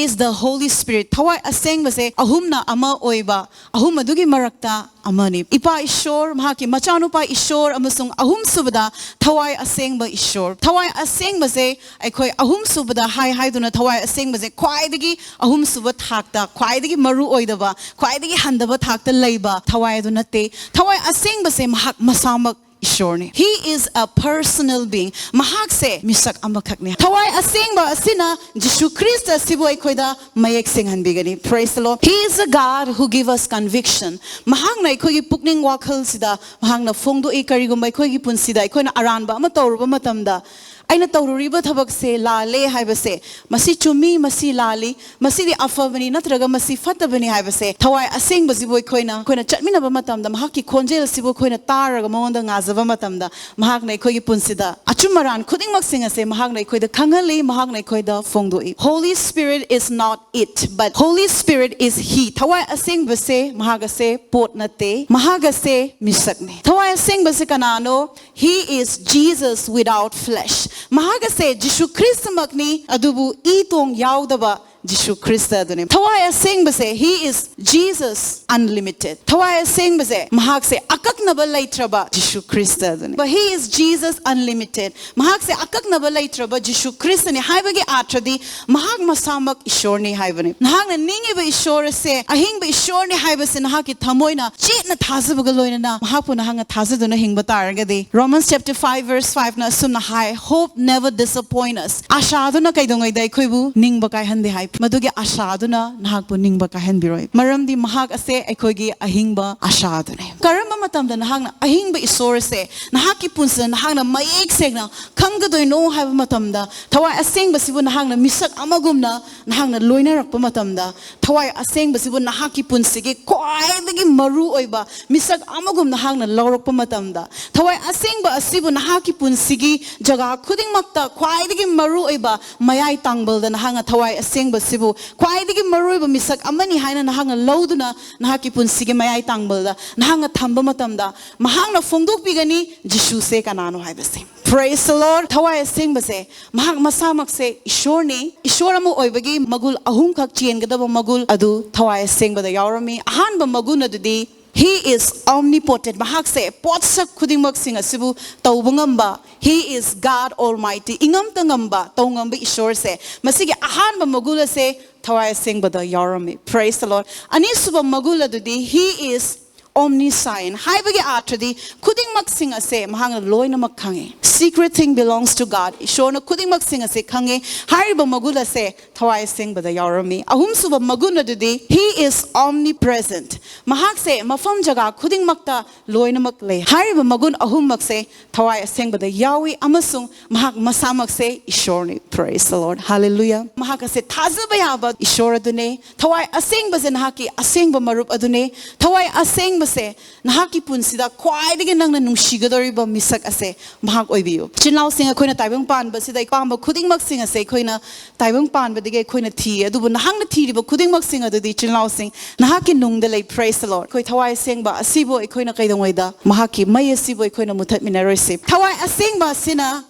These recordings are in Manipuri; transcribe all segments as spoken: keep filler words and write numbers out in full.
is the Holy Spirit. ꯊꯋꯥꯏ ꯑꯁꯦꯡꯕꯁꯦ ꯑꯍꯨꯝꯅ ꯑꯃ ꯑꯣꯏꯕ, ꯑꯍꯨꯝ ꯑꯗꯨꯒꯤ ꯃꯔꯛꯇ ꯑꯃꯅꯤ꯫ ꯏꯄꯥ ꯏꯁꯣꯔ, ꯃꯍꯥꯛꯀꯤ ꯃꯆꯥꯅꯨꯄꯥ ꯏꯁꯣꯔ, ꯑꯃꯁꯨꯡ ꯑꯍꯨꯝꯁꯨꯕꯗ ꯊꯋꯥꯏ ꯑꯁꯦꯡꯕ ꯏꯁꯣꯔ꯫ ꯊꯋꯥꯏ ꯑꯁꯦꯡꯕꯁꯦ ꯑꯩꯈꯣꯏ ꯑꯍꯨꯝꯁꯨꯕꯗ ꯍꯥꯏ ꯍꯥꯏꯗꯨꯅ ꯊꯋꯥꯏ ꯑꯁꯦꯡꯕꯁꯦ ꯈ꯭ꯋꯥꯏꯗꯒꯤ ꯑꯍꯨꯝꯁꯨꯕ ꯊꯥꯛꯇ, ꯈ꯭ꯋꯥꯏꯗꯒꯤ ꯃꯔꯨ ꯑꯣꯏꯗꯕ, ꯈ꯭ꯋꯥꯏꯗꯒꯤ ꯍꯟꯊꯕ ꯊꯥꯛꯇ ꯂꯩꯕ ꯊꯋꯥꯏ ꯑꯗꯨ ꯅꯠꯇꯦ꯫ ꯊꯋꯥꯏ ꯑꯁꯦꯡꯕꯁꯦ ꯃꯍꯥꯛ ꯃꯁꯥꯃꯛ ꯏꯁꯣꯔꯅꯤ꯫ He is a personal being. ꯃꯍꯥꯛꯁꯦ ꯃꯤꯁꯛ ꯑꯃꯈꯛꯅꯤ꯫ ꯊꯋꯥꯏ ꯑꯁꯦꯡꯕ ꯑꯁꯤꯅ ꯖꯤꯁꯨ ꯈ꯭ꯔꯤꯁꯇ ꯑꯁꯤꯕꯨ ꯑꯩꯈꯣꯏꯗ ꯃꯌꯦꯛ ꯁꯦꯡꯍꯟꯕꯤꯒꯅꯤ꯫ Praise the Lord. He is a God who give us conviction. ꯃꯍꯥꯛꯅ ꯑꯩꯈꯣꯏꯒꯤ ꯄꯨꯛꯅꯤꯡ ꯋꯥꯈꯜꯁꯤꯗ ꯃꯍꯥꯛꯅ ꯐꯣꯡꯗꯣꯛꯏ꯫ ꯀꯔꯤꯒꯨꯝꯕ ꯑꯩꯈꯣꯏꯒꯤ ꯄꯨꯟꯁꯤꯗ ꯑꯩꯈꯣꯏꯅ ꯑꯔꯥꯟꯕ ꯑꯃ ꯇꯧꯔꯨꯕ ꯃꯇꯝꯗ, ꯑꯩꯅ ꯇꯧꯔꯨꯔꯤꯕ ꯊꯕꯛꯁꯦ ꯂꯥꯜꯂꯦ ꯍꯥꯏꯕꯁꯦ, ꯃꯁꯤ ꯆꯨꯝꯃꯤ, ꯃꯁꯤ ꯂꯥꯜꯂꯤ, ꯃꯁꯤꯗꯤ ꯑꯐꯕꯅꯤ ꯅꯠꯇ꯭ꯔꯒ ꯃꯁꯤ ꯐꯠꯇꯕꯅꯤ ꯍꯥꯏꯕꯁꯦ ꯊꯋꯥꯏ ꯑꯁꯦꯡꯕꯁꯤꯕꯨ ꯑꯩꯈꯣꯏꯅ, ꯑꯩꯈꯣꯏꯅ ꯆꯠꯃꯤꯟꯅꯕ ꯃꯇꯝꯗ, ꯃꯍꯥꯛꯀꯤ ꯈꯣꯟꯖꯦꯜꯁꯤꯕꯨ ꯑꯩꯈꯣꯏꯅ ꯇꯥꯔꯒ ꯃꯉꯣꯟꯗ ꯉꯥꯖꯕ ꯃꯇꯝꯗ, ꯃꯍꯥꯛꯅ ꯑꯩꯈꯣꯏꯒꯤ ꯄꯨꯟꯁꯤꯗ ꯑꯆꯨꯝ ꯑꯔꯥꯟ ꯈꯨꯗꯤꯡꯃꯛꯁꯤꯡ ꯑꯁꯦ ꯃꯍꯥꯛꯅ ꯑꯩꯈꯣꯏꯗ ꯈꯪꯍꯜꯂꯤ, ꯃꯍꯥꯛꯅ ꯑꯩꯈꯣꯏꯗ ꯐꯣꯡꯗꯣꯛꯏ꯫ Holy Spirit is not it, but Holy Spirit is He. ꯊꯋꯥꯏ ꯑꯁꯦꯡꯕꯁꯦ ꯃꯍꯥꯛ ꯑꯁꯦ ꯄꯣꯠ ꯅꯠꯇꯦ, ꯃꯍꯥꯛ ꯑꯁꯦ ꯃꯤꯁꯛꯅꯤ꯫ ꯊꯋꯥꯏ ꯑꯁꯦꯡꯕꯁꯦ ꯀꯅꯥꯅꯣ? He is Jesus without flesh. ꯃꯍꯥꯛ ꯑꯁꯦ ꯖꯤꯁꯨ ꯈ꯭ꯔꯤꯁꯇꯃꯛꯅꯤ, ꯑꯗꯨꯕꯨ ꯏ ꯇꯣꯡ ꯌꯥꯎꯗꯕ ꯖꯤꯁꯨ ꯈ꯭ꯔꯤꯁꯇ ꯑꯗꯨꯅꯤ꯫ ꯊꯋꯥꯏ ꯑꯁꯦꯡꯕꯁꯦ, He is Jesus unlimited. ꯊꯋꯥꯏ ꯑꯁꯦꯡꯕꯁꯦ, ꯃꯍꯥꯛꯁꯦ ꯑꯀꯛꯅꯕ ꯂꯩꯇ꯭ꯔꯕ ꯖꯤꯁꯨ ꯈ꯭ꯔꯤꯁꯇ ꯑꯗꯨꯅꯤ꯫ But He is Jesus unlimited. ꯃꯍꯥꯛꯁꯦ ꯑꯀꯛꯅꯕ ꯂꯩꯇ꯭ꯔꯕ ꯖꯤꯁꯨ ꯈ꯭ꯔꯤꯁꯇꯅꯤ ꯍꯥꯏꯕꯒꯤ ꯑꯥꯔꯊꯗꯤ ꯃꯍꯥꯛ ꯃꯁꯥꯃꯛ ꯏꯁꯣꯔꯅꯤ ꯍꯥꯏꯕꯅꯤ꯫ ꯅꯍꯥꯛꯅ ꯅꯤꯡꯉꯤꯕ ꯏꯁꯣꯔ ꯑꯁꯦ ꯑꯍꯤꯡꯕ ꯏꯁꯣꯔꯅꯤ ꯍꯥꯏꯕꯁꯦ ꯅꯍꯥꯛꯀꯤ ꯊꯃꯣꯏꯅ ꯆꯦꯠꯅ ꯊꯥꯖꯕꯒ ꯂꯣꯏꯅꯅ ꯃꯍꯥꯛꯄꯨ ꯅꯍꯥꯛꯅ ꯊꯥꯖꯗꯨꯅ ꯍꯤꯡꯕ ꯇꯥꯔꯒꯗꯤ, Romans chapter five verse five ꯅ ꯑꯁꯨꯝꯅ ꯍꯥꯏ, "Hope never disappoint us." ꯑꯥꯁꯥ ꯑꯗꯨꯅ ꯀꯩꯗꯧꯉꯩꯗ ꯑꯩꯈꯣꯏꯕꯨ ꯅꯤꯡꯕ ꯀꯥꯏꯍꯟꯗꯦ ꯍꯥꯏ꯫ ꯃꯗꯨꯒꯤ ꯑꯥꯁꯥ ꯑꯗꯨꯅ ꯅꯍꯥꯛꯄꯨ ꯅꯤꯡꯕ ꯀꯥꯏꯍꯟꯕꯤꯔꯣꯏ, ꯃꯔꯝꯗꯤ ꯃꯍꯥꯛ ꯑꯁꯦ ꯑꯩꯈꯣꯏꯒꯤ ꯑꯍꯤꯡꯕ ꯑꯥꯁꯥ ꯑꯗꯨꯅꯤ꯫ ꯀꯔꯝꯕ ꯃꯇꯝꯗ ꯅꯍꯥꯛꯅ ꯑꯍꯤꯡꯕ ꯏꯁꯣꯔ ꯑꯁꯦ ꯅꯍꯥꯛꯀꯤ ꯄꯨꯟꯁꯤꯗ ꯅꯍꯥꯛꯅ ꯃꯌꯦꯛ ꯁꯦꯡꯅ ꯈꯪꯒꯗꯣꯏꯅꯣ ꯍꯥꯏꯕ ꯃꯇꯝꯗ, ꯊꯋꯥꯏ ꯑꯁꯦꯡꯕꯁꯤꯕꯨ ꯅꯍꯥꯛꯅ ꯃꯤꯁꯛ ꯑꯃꯒꯨꯝꯅ ꯅꯍꯥꯛꯅ ꯂꯣꯏꯅꯔꯛꯄ ꯃꯇꯝꯗ, ꯊꯋꯥꯏ ꯑꯁꯦꯡꯕꯁꯤꯕꯨ ꯅꯍꯥꯛꯀꯤ ꯄꯨꯟꯁꯤꯒꯤ ꯈ꯭ꯋꯥꯏꯗꯒꯤ ꯃꯔꯨ ꯑꯣꯏꯕ ꯃꯤꯁꯛ ꯑꯃꯒꯨꯝ ꯅꯍꯥꯛꯅ ꯂꯧꯔꯛꯄ ꯃꯇꯝꯗ, ꯊꯋꯥꯏ ꯑꯁꯦꯡꯕ ꯑꯁꯤꯕꯨ ꯅꯍꯥꯛꯀꯤ ꯄꯨꯟꯁꯤꯒꯤ ꯖꯒꯥ ꯈꯨꯗꯤꯡꯃꯛꯇ ꯈ꯭ꯋꯥꯏꯗꯒꯤ ꯃꯔꯨ ꯑꯣꯏꯕ ꯃꯌꯥꯏ ꯇꯥꯡꯕꯜꯗ ꯅꯍꯥꯛꯅ ꯊꯋꯥꯏ ꯑꯁꯦꯡꯕꯁꯤꯕꯨ ꯈ꯭ꯋꯥꯏꯗꯒꯤ ꯃꯔꯨ ꯑꯣꯏꯕ ꯃꯤꯁꯛ ꯑꯃꯅꯤ ꯍꯥꯏꯅ ꯅꯍꯥꯛꯅ ꯂꯧꯗꯨꯅ, ꯅꯍꯥꯛꯀꯤ ꯄꯨꯟꯁꯤꯒꯤ ꯃꯌꯥꯏ ꯇꯥꯡꯕꯜꯗ ꯅꯍꯥꯛꯅ ꯊꯝꯕ ꯃꯇꯝꯗ, ꯃꯍꯥꯛꯅ ꯐꯣꯡꯗꯣꯛꯄꯤꯒꯅꯤ ꯖꯤꯁꯨꯁꯦ ꯀꯅꯥꯅꯣ ꯍꯥꯏꯕꯁꯦ꯫ Praise the Lord. ꯊꯋꯥꯏ ꯑꯁꯦꯡꯕꯁꯦ ꯃꯍꯥꯛ ꯃꯁꯥꯃꯛꯁꯦ ꯏꯁꯣꯔꯅꯤ꯫ ꯏꯁꯣꯔ ꯑꯃ ꯑꯣꯏꯕꯒꯤ ꯃꯒꯨꯟ ꯑꯍꯨꯝꯈꯛ ꯆꯦꯟꯒꯗꯕ ꯃꯒꯨꯟ ꯑꯗꯨ ꯊꯋꯥꯏ ꯑꯁꯦꯡꯕꯗ ꯌꯥꯎꯔꯝꯃꯤ꯫ ꯑꯍꯥꯟꯕ ꯃꯒꯨꯟ ꯑꯗꯨꯗꯤ He is omnipotent. ꯃꯍꯥꯛꯁꯦ ꯄꯣꯠꯁꯛ ꯈꯨꯗꯤꯡꯃꯛꯁꯤꯡ ꯑꯁꯤꯕꯨ ꯇꯧꯕ ꯉꯝꯕ, He is God Almighty. ꯏꯉꯝꯇ ꯉꯝꯕ, ꯇꯧꯉꯝꯕ ꯏꯁꯣꯔꯁꯦ꯫ ꯃꯁꯤꯒꯤ ꯑꯍꯥꯟꯕ ꯃꯒꯨꯟ ꯑꯁꯦ ꯊꯋꯥꯏ ꯑꯁꯦꯡꯕꯗ ꯌꯥꯎꯔꯝꯃꯤ꯫ Praise the Lord. ꯑꯅꯤꯁꯨꯕ ꯃꯒꯨꯟ ꯑꯗꯨꯗꯤ He is omniscient. ꯍꯥꯏꯕꯒꯤ ꯑꯥꯔꯊꯗꯤ ꯈꯨꯗꯤꯡꯃꯛꯁꯤꯡ ꯑꯁꯦ ꯃꯍꯥꯛꯅ ꯂꯣꯏꯅꯃꯛ ꯈꯪꯉꯤ꯫ Secret thing belongs to God. ꯏꯁꯣꯔꯅ ꯈꯨꯗꯤꯡꯃꯛꯁꯤꯡ ꯑꯁꯦ ꯈꯪꯉꯤ꯫ ꯍꯥꯏꯔꯤꯕ ꯃꯒꯨꯟ ꯑꯁꯦ ꯊꯋꯥꯏ ꯑꯁꯦꯡꯕꯗ ꯌꯥꯎꯔꯝꯃꯤ꯫ ꯑꯍꯨꯝꯁꯨꯕ ꯃꯒꯨꯟ ꯑꯗꯨꯗꯤ He is omnipresent. ꯃꯍꯥꯛꯁꯦ ꯃꯐꯝ ꯖꯒꯥ ꯈꯨꯗꯤꯡꯃꯛꯇ ꯂꯣꯏꯅꯃꯛ ꯂꯩ꯫ ꯍꯥꯏꯔꯤꯕ ꯃꯒꯨꯟ ꯑꯍꯨꯝꯃꯛꯁꯦ ꯊꯋꯥꯏ ꯑꯁꯦꯡꯕꯗ ꯌꯥꯎꯏ ꯑꯃꯁꯨꯡ ꯃꯍꯥꯛ ꯃꯁꯥꯃꯛꯁꯦ ꯏꯁꯣꯔꯅꯤ꯫ Praise the Lord. Hallelujah. ꯃꯍꯥꯛ ꯑꯁꯦ ꯊꯥꯖꯕ ꯌꯥꯕ ꯏꯁꯣꯔ ꯑꯗꯨꯅꯦ꯫ ꯊꯋꯥꯏ ꯑꯁꯦꯡꯕꯁꯦ ꯅꯍꯥꯛꯀꯤ ꯑꯁꯦꯡꯕ ꯃꯔꯨꯞ ꯑꯗꯨꯅꯦ꯫ ꯊꯋꯥꯏ ꯑꯁꯦꯡꯕꯁꯦ ꯅꯍꯥꯛꯀꯤ ꯄꯨꯟꯁꯤꯗ ꯈ꯭ꯋꯥꯏꯗꯒꯤ ꯅꯪꯅ ꯅꯨꯡꯁꯤꯒꯗꯧꯔꯤꯕ ꯃꯤꯁꯛ ꯑꯁꯦ ꯃꯍꯥꯛ ꯑꯣꯏꯕꯤꯌꯨ꯫ ꯏꯆꯤꯟ ꯏꯅꯥꯎꯁꯤꯡ, ꯑꯩꯈꯣꯏꯅ ꯇꯥꯏꯕꯪ ꯄꯥꯟꯕꯁꯤꯗ ꯑꯄꯥꯝꯕ ꯈꯨꯗꯤꯡꯃꯛꯁꯤꯡ ꯑꯁꯦ ꯑꯩꯈꯣꯏꯅ ꯇꯥꯏꯕꯪ ꯄꯥꯟꯕꯗꯒꯤ ꯑꯩꯈꯣꯏꯅ ꯊꯤꯌꯦ꯫ ꯑꯗꯨꯕꯨ ꯅꯍꯥꯛꯅ ꯊꯤꯔꯤꯕ ꯈꯨꯗꯤꯡꯃꯛꯁꯤꯡ ꯑꯗꯨꯗꯤ ꯏꯆꯤꯟ ꯏꯅꯥꯎꯁꯤꯡ ꯅꯍꯥꯛꯀꯤ ꯅꯨꯡꯗ ꯂꯩ꯫ Praise the Lord. ꯑꯩꯈꯣꯏ ꯊꯋꯥꯏ ꯑꯁꯦꯡꯕ ꯑꯁꯤꯕꯨ ꯑꯩꯈꯣꯏꯅ ꯀꯩꯗꯧꯉꯩꯗ ꯃꯍꯥꯛꯀꯤ ꯃꯩ ꯑꯁꯤꯕꯨ ꯑꯩꯈꯣꯏꯅ ꯃꯨꯊꯠꯃꯤꯟꯅꯔꯣꯏꯁꯤ꯫ ꯊꯋꯥꯏ ꯑꯁꯦꯡꯕ ꯑꯁꯤꯅ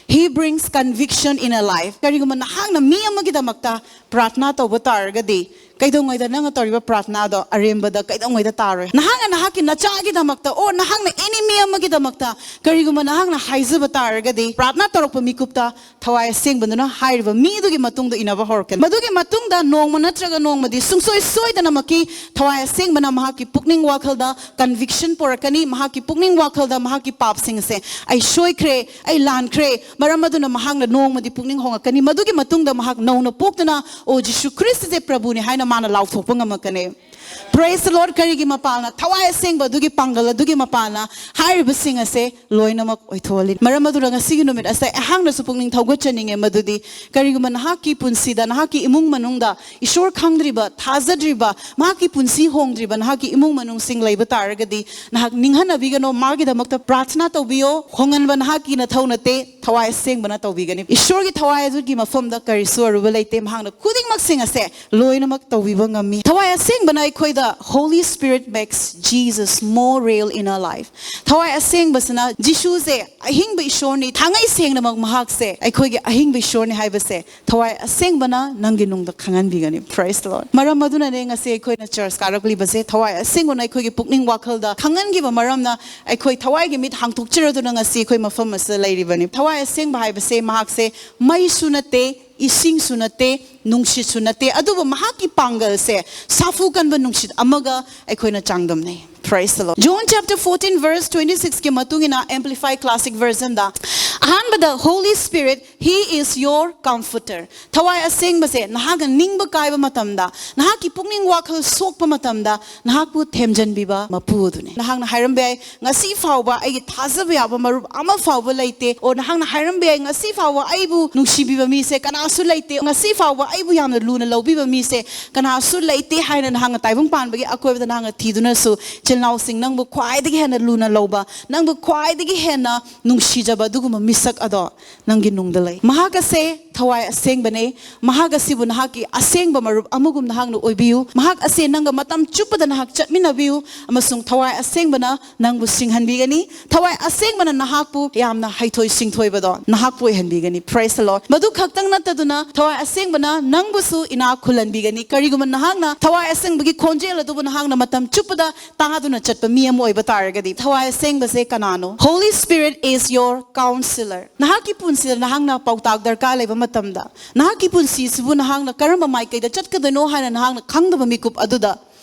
He brings conviction in a life. ꯀꯔꯤꯒꯨꯝꯕ ꯅꯍꯥꯛꯅ ꯃꯤ ꯑꯃꯒꯤꯗꯃꯛꯇ ꯄ꯭ꯔꯥꯊꯅꯥ ꯇꯧꯕ ꯇꯥꯔꯒꯗꯤ ꯀꯩꯗꯧꯉꯩꯗ ꯅꯪꯅ ꯇꯧꯔꯤꯕ ꯄ꯭ꯔꯥꯊꯅꯥꯗꯣ ꯑꯔꯦꯝꯕꯗ ꯀꯩꯗꯧꯉꯩꯗ ꯇꯥꯔꯣꯏ꯫ ꯅꯍꯥꯛꯅ ꯅꯍꯥꯛꯀꯤ ꯅꯆꯥꯒꯤꯗꯃꯛꯇ ꯑꯣꯔ ꯅꯍꯥꯛꯅ ꯑꯦꯅꯤ ꯃꯤ ꯑꯃꯒꯤꯗꯃꯛꯇ ꯀꯔꯤꯒꯨꯝꯕ ꯅꯍꯥꯛꯅ ꯍꯥꯏꯖꯕ ꯇꯥꯔꯒꯗꯤ ꯄ꯭ꯔꯥꯊꯅꯥ ꯇꯧꯔꯛꯄ ꯃꯤꯀꯨꯞꯇ ꯊꯋꯥꯏ ꯑꯁꯦꯡꯕꯗꯨꯅ ꯍꯥꯏꯔꯤꯕ ꯃꯤꯗꯨꯒꯤ ꯃꯇꯨꯡꯗ ꯏꯟꯅꯕ ꯍꯧꯔꯛꯀꯅꯤ꯫ ꯃꯗꯨꯒꯤ ꯃꯇꯨꯡꯗ ꯅꯣꯡꯃ ꯅꯠꯇ꯭ꯔꯒ ꯅꯣꯡꯃꯗꯤ ꯁꯨꯡꯁꯣꯏ ꯁꯣꯏꯗꯅꯃꯛꯀꯤ ꯊꯋꯥꯏ ꯑꯁꯦꯡꯕꯅ ꯃꯍꯥꯛꯀꯤ ꯄꯨꯛꯅꯤꯡ ꯋꯥꯈꯜꯗ conviction ꯄꯨꯔꯛꯀꯅꯤ꯫ ꯃꯍꯥꯛꯀꯤ ꯄꯨꯛꯅꯤꯡ ꯋꯥꯈꯜꯗ ꯃꯍꯥꯛꯀꯤ ꯄꯥꯞꯁꯤꯡ ꯑꯁꯦ, "ꯑꯩ ꯁꯣꯏꯈ꯭ꯔꯦ, ꯑꯩ ꯂꯥꯟꯈ꯭ꯔꯦ", ꯃꯔꯝ ꯑꯗꯨꯅ ꯃꯍꯥꯛꯅ ꯅꯣꯡꯃꯗꯤ ꯄꯨꯛꯅꯤꯡ ꯍꯣꯡꯉꯛꯀꯅꯤ꯫ ꯃꯗꯨꯒꯤ ꯃꯇꯨꯡꯗ ꯃꯍꯥꯛ ꯅꯧꯅ ꯄꯣꯛꯇꯨꯅ, "ꯑꯣ, ꯖꯤꯁꯨ ꯈ꯭ꯔꯤꯁꯇꯁꯦ ꯄ꯭ꯔꯚꯨꯅꯤ" ꯍꯥꯏꯅ ꯃꯥꯅ ꯂꯥꯎꯊꯣꯛꯄ ꯉꯝꯃꯛꯀꯅꯤ꯫ Praise the Lord. ꯀꯔꯤꯒꯤ ꯃꯄꯥꯜꯅ? ꯊꯋꯥꯏ ꯑꯁꯦꯡꯕ ꯑꯗꯨꯒꯤ ꯄꯥꯡꯒꯜ ꯑꯗꯨꯒꯤ ꯃꯄꯥꯜꯅ ꯍꯥꯏꯔꯤꯕꯁꯤꯡ ꯑꯁꯦ ꯂꯣꯏꯅꯃꯛ ꯑꯣꯏꯊꯣꯛꯍꯜꯂꯤ꯫ ꯃꯔꯝ ꯑꯗꯨꯅ ꯉꯁꯤꯒꯤ ꯅꯨꯃꯤꯠ ꯑꯁꯤꯗ ꯑꯩꯍꯥꯛꯅꯁꯨ ꯄꯨꯛꯅꯤꯡ ꯊꯧꯒꯠꯆꯅꯤꯡꯉꯦ, ꯃꯗꯨꯗꯤ ꯀꯔꯤꯒꯨꯝꯕ ꯅꯍꯥꯛꯀꯤ ꯄꯨꯟꯁꯤꯗ, ꯅꯍꯥꯛꯀꯤ ꯏꯃꯨꯡ ꯃꯅꯨꯡꯗ ꯏꯁꯣꯔ ꯈꯪꯗ꯭ꯔꯤꯕ, ꯊꯥꯖꯗ꯭ꯔꯤꯕ, ꯃꯍꯥꯛꯀꯤ ꯄꯨꯟꯁꯤ ꯍꯣꯡꯗ꯭ꯔꯤꯕ ꯅꯍꯥꯛꯀꯤ ꯏꯃꯨꯡ ꯃꯅꯨꯡꯁꯤꯡ ꯂꯩꯕ ꯇꯥꯔꯒꯗꯤ, ꯅꯍꯥꯛ ꯅꯤꯡꯍꯟꯅꯕꯤꯒꯅꯣ, ꯃꯥꯒꯤꯗꯃꯛꯇ ꯄ꯭ꯔꯥꯊꯅꯥ ꯇꯧꯕꯤꯌꯣ꯫ ꯍꯣꯡꯍꯟꯕ ꯅꯍꯥꯛꯀꯤ ꯅꯊꯧ ꯅꯠꯇꯦ, ꯊꯋꯥꯏ ꯑꯁꯦꯡꯕꯅ ꯇꯧꯕꯤꯒꯅꯤ꯫ ꯏꯁꯣꯔꯒꯤ ꯊꯋꯥꯏ ꯑꯗꯨꯒꯤ ꯃꯐꯝꯗ ꯀꯔꯤꯁꯨ ꯑꯔꯨꯕ ꯂꯩꯇꯦ꯫ ꯃꯍꯥꯛꯅ ꯈꯨꯗꯤꯡꯃꯛꯁꯤꯡ ꯑꯁꯦ ꯂꯣꯏꯅꯃꯛ ꯇꯧꯕꯤꯕ ꯉꯝꯃꯤ꯫ ꯊꯋꯥꯏ ꯑꯁꯦꯡꯕꯅ ꯑꯩꯈꯣꯏꯗ Holy Spirit makes Jesus more real in our life. ꯊꯋꯥꯏ ꯑꯁꯦꯡꯕꯁꯤꯅ ꯖꯤꯁꯨꯁꯦ ꯑꯍꯤꯡꯕ ꯏꯁꯣꯔꯅꯤ, ꯊꯥꯡꯉꯩ ꯁꯦꯡꯅꯃꯛ ꯃꯍꯥꯛꯁꯦ ꯑꯩꯈꯣꯏꯒꯤ ꯑꯍꯤꯡꯕ ꯏꯁꯣꯔꯅꯤ ꯍꯥꯏꯕꯁꯦ ꯊꯋꯥꯏ ꯑꯁꯦꯡꯕꯅ ꯅꯪꯒꯤ ꯅꯨꯡꯗ ꯈꯪꯍꯟꯕꯤꯒꯅꯤ꯫ Praise the Lord. ꯃꯔꯝ ꯑꯗꯨꯅꯅꯦ ꯉꯁꯤ ꯑꯩꯈꯣꯏꯅ church ꯀꯥꯔꯛꯂꯤꯕꯁꯦ꯫ ꯊꯋꯥꯏ ꯑꯁꯦꯡꯕꯅ ꯑꯩꯈꯣꯏꯒꯤ ꯄꯨꯛꯅꯤꯡ ꯋꯥꯈꯜꯗ ꯈꯪꯍꯟꯈꯤꯕ ꯃꯔꯝꯅ ꯑꯩꯈꯣꯏ ꯊꯋꯥꯏꯒꯤ ꯃꯤꯠ ꯍꯥꯡꯗꯣꯛꯆꯔꯗꯨꯅ ꯉꯁꯤ ꯑꯩꯈꯣꯏ ꯃꯐꯝ ꯑꯁꯤꯗ ꯂꯩꯔꯤꯕꯅꯤ꯫ ꯊꯋꯥꯏ ꯑꯁꯦꯡꯕ ꯍꯥꯏꯕꯁꯦ ꯃꯍꯥꯛꯁꯦ ꯃꯩꯁꯨ ꯅꯠꯇꯦ, ꯏꯁꯤꯡꯁꯨ ꯅꯠꯇꯦ, ꯅꯨꯡꯁꯤꯠꯁꯨ ꯅꯠꯇꯦ, ꯑꯗꯨꯕꯨ ꯃꯍꯥꯛꯀꯤ ꯄꯥꯡꯒꯜꯁꯦ ꯁꯥꯐꯨ ꯀꯟꯕ ꯅꯨꯡꯁꯤꯠ ꯑꯃꯒ ꯑꯩꯈꯣꯏꯅ ꯆꯥꯡꯗꯝꯅꯩ꯫ Praise the Lord. John chapter fourteen verse twenty-six ꯀꯤ ꯃꯇꯨꯡ ꯏꯟꯅ Amplified Classic Version ꯗ ꯑꯍꯥꯟꯕꯗ Holy Spirit, He is your comforter. ꯊꯋꯥꯏ ꯑꯁꯦꯡꯕꯁꯦ ꯅꯍꯥꯛꯅ ꯅꯤꯡꯕ ꯀꯥꯏꯕ ꯃꯇꯝꯗ, ꯅꯍꯥꯛꯀꯤ ꯄꯨꯛꯅꯤꯡ ꯋꯥꯈꯜ ꯁꯣꯛꯄ ꯃꯇꯝꯗ ꯅꯍꯥꯛꯄꯨ ꯊꯦꯝꯖꯤꯟꯕꯤꯕ ꯃꯄꯨ ꯑꯗꯨꯅꯤ꯫ ꯅꯍꯥꯛꯅ ꯍꯥꯏꯔꯝꯕ ꯌꯥꯏ, "ꯉꯁꯤ ꯐꯥꯎꯕ ꯑꯩꯒꯤ ꯊꯥꯖꯕ ꯌꯥꯕ ꯃꯔꯨꯞ ꯑꯃ ꯐꯥꯎꯕ ꯂꯩꯇꯦ"꯫ ꯑꯣ, ꯅꯍꯥꯛꯅ ꯍꯥꯏꯔꯝꯕ ꯌꯥꯏ, "ꯉꯁꯤ ꯐꯥꯎꯕ ꯑꯩꯕꯨ ꯅꯨꯡꯁꯤꯕꯤꯕ ꯃꯤꯁꯦ ꯀꯅꯥꯁꯨ ꯂꯩꯇꯦ, ꯉꯁꯤ ꯐꯥꯎꯕ ꯑꯩꯕꯨ ꯌꯥꯝꯅ ꯂꯨꯅ ꯂꯧꯕꯤꯕ ꯃꯤꯁꯦ ꯀꯅꯥꯁꯨ ꯂꯩꯇꯦ" ꯍꯥꯏꯅ ꯅꯍꯥꯛꯅ ꯇꯥꯏꯕꯪ ꯄꯥꯟꯕꯒꯤ ꯑꯀꯣꯏꯕꯗ ꯅꯍꯥꯛꯅ ꯊꯤꯗꯨꯅꯁꯨ, ꯏꯆꯤꯜ ꯏꯅꯥꯎꯁꯤꯡ, ꯅꯪꯕꯨ ꯈ꯭ꯋꯥꯏꯗꯒꯤ ꯍꯦꯟꯅ ꯂꯨꯅ ꯂꯧꯕ, ꯅꯪꯕꯨ ꯈ꯭ꯋꯥꯏꯗꯒꯤ ꯍꯦꯟꯅ ꯅꯨꯡꯁꯤꯖꯕ ꯑꯗꯨꯒꯨꯝꯕ ꯃꯤꯁꯛ ꯑꯗꯣ ꯅꯪꯒꯤ ꯅꯨꯡꯗ ꯂꯩ꯫ ꯃꯍꯥꯛ ꯑꯁꯦ ꯊꯋꯥꯏ ꯑꯁꯦꯡꯕꯅꯦ꯫ ꯃꯍꯥꯛ ꯑꯁꯤꯕꯨ ꯅꯍꯥꯛꯀꯤ ꯑꯁꯦꯡꯕ ꯃꯔꯨꯞ ꯑꯃꯒꯨꯝ ꯅꯍꯥꯛꯅ ꯑꯣꯏꯕꯤꯌꯨ꯫ ꯃꯍꯥꯛ ꯑꯁꯦ ꯅꯪꯒ ꯃꯇꯝ ꯆꯨꯞꯄꯗ ꯅꯍꯥꯛ ꯆꯠꯃꯤꯟꯅꯕꯤꯌꯨ, ꯑꯃꯁꯨꯡ ꯊꯋꯥꯏ ꯑꯁꯦꯡꯕꯅ ꯅꯪꯕꯨ ꯁꯤꯡꯍꯟꯕꯤꯒꯅꯤ꯫ ꯊꯋꯥꯏ ꯑꯁꯦꯡꯕꯅ ꯅꯍꯥꯛꯄꯨ ꯌꯥꯝꯅ ꯍꯩꯊꯣꯏ ꯁꯤꯡꯊꯣꯏꯕꯗꯣ ꯅꯍꯥꯛꯄꯨ ꯑꯣꯏꯍꯟꯕꯤꯒꯅꯤ꯫ Praise the Lord. ꯃꯗꯨ ꯈꯛꯇꯪ ꯅꯠꯇꯗꯨꯅ ꯊꯋꯥꯏ ꯑꯁꯦꯡꯕꯅ ꯅꯪꯕꯨꯁꯨ ꯏꯅꯥꯛ ꯈꯨꯜꯍꯟꯕꯤꯒꯅꯤ꯫ ꯀꯔꯤꯒꯨꯝꯕ ꯅꯍꯥꯛꯅ ꯊꯋꯥꯏ ꯑꯁꯦꯡꯕꯒꯤ ꯈꯣꯟꯖꯦꯜ ꯑꯗꯨꯕꯨ ꯅꯍꯥꯛꯅ ꯃꯇꯝ ꯆꯨꯞꯄꯗ ꯇꯥꯗꯨꯅ ꯆꯠꯄ ꯃꯤ ꯑꯃ ꯑꯣꯏꯕ ꯇꯥꯔꯒꯗꯤ, ꯊꯋꯥꯏ ꯑꯁꯦꯡꯕꯁꯦ ꯀꯅꯥꯅꯣ? Holy Spirit is your counselor. ꯅꯍꯥꯛꯀꯤ ꯄꯨꯟꯁꯤꯗ ꯅꯍꯥꯛꯅ ꯄꯥꯎꯇꯥꯛ ꯗꯔꯀꯥꯔ ꯂꯩꯕ ꯃꯇꯝꯗ, ꯅꯍꯥꯛꯀꯤ ꯄꯨꯟꯁꯤꯁꯤꯕꯨ ꯅꯍꯥꯛꯅ ꯀꯔꯝꯕ ꯃꯥꯏꯀꯩꯗ ꯆꯠꯀꯗꯣꯏꯅꯣ ꯍꯥꯏꯅ ꯅꯍꯥꯛꯅ ꯈꯪꯗꯕ ꯃꯤꯀꯨꯞ ꯑꯗꯨꯗ,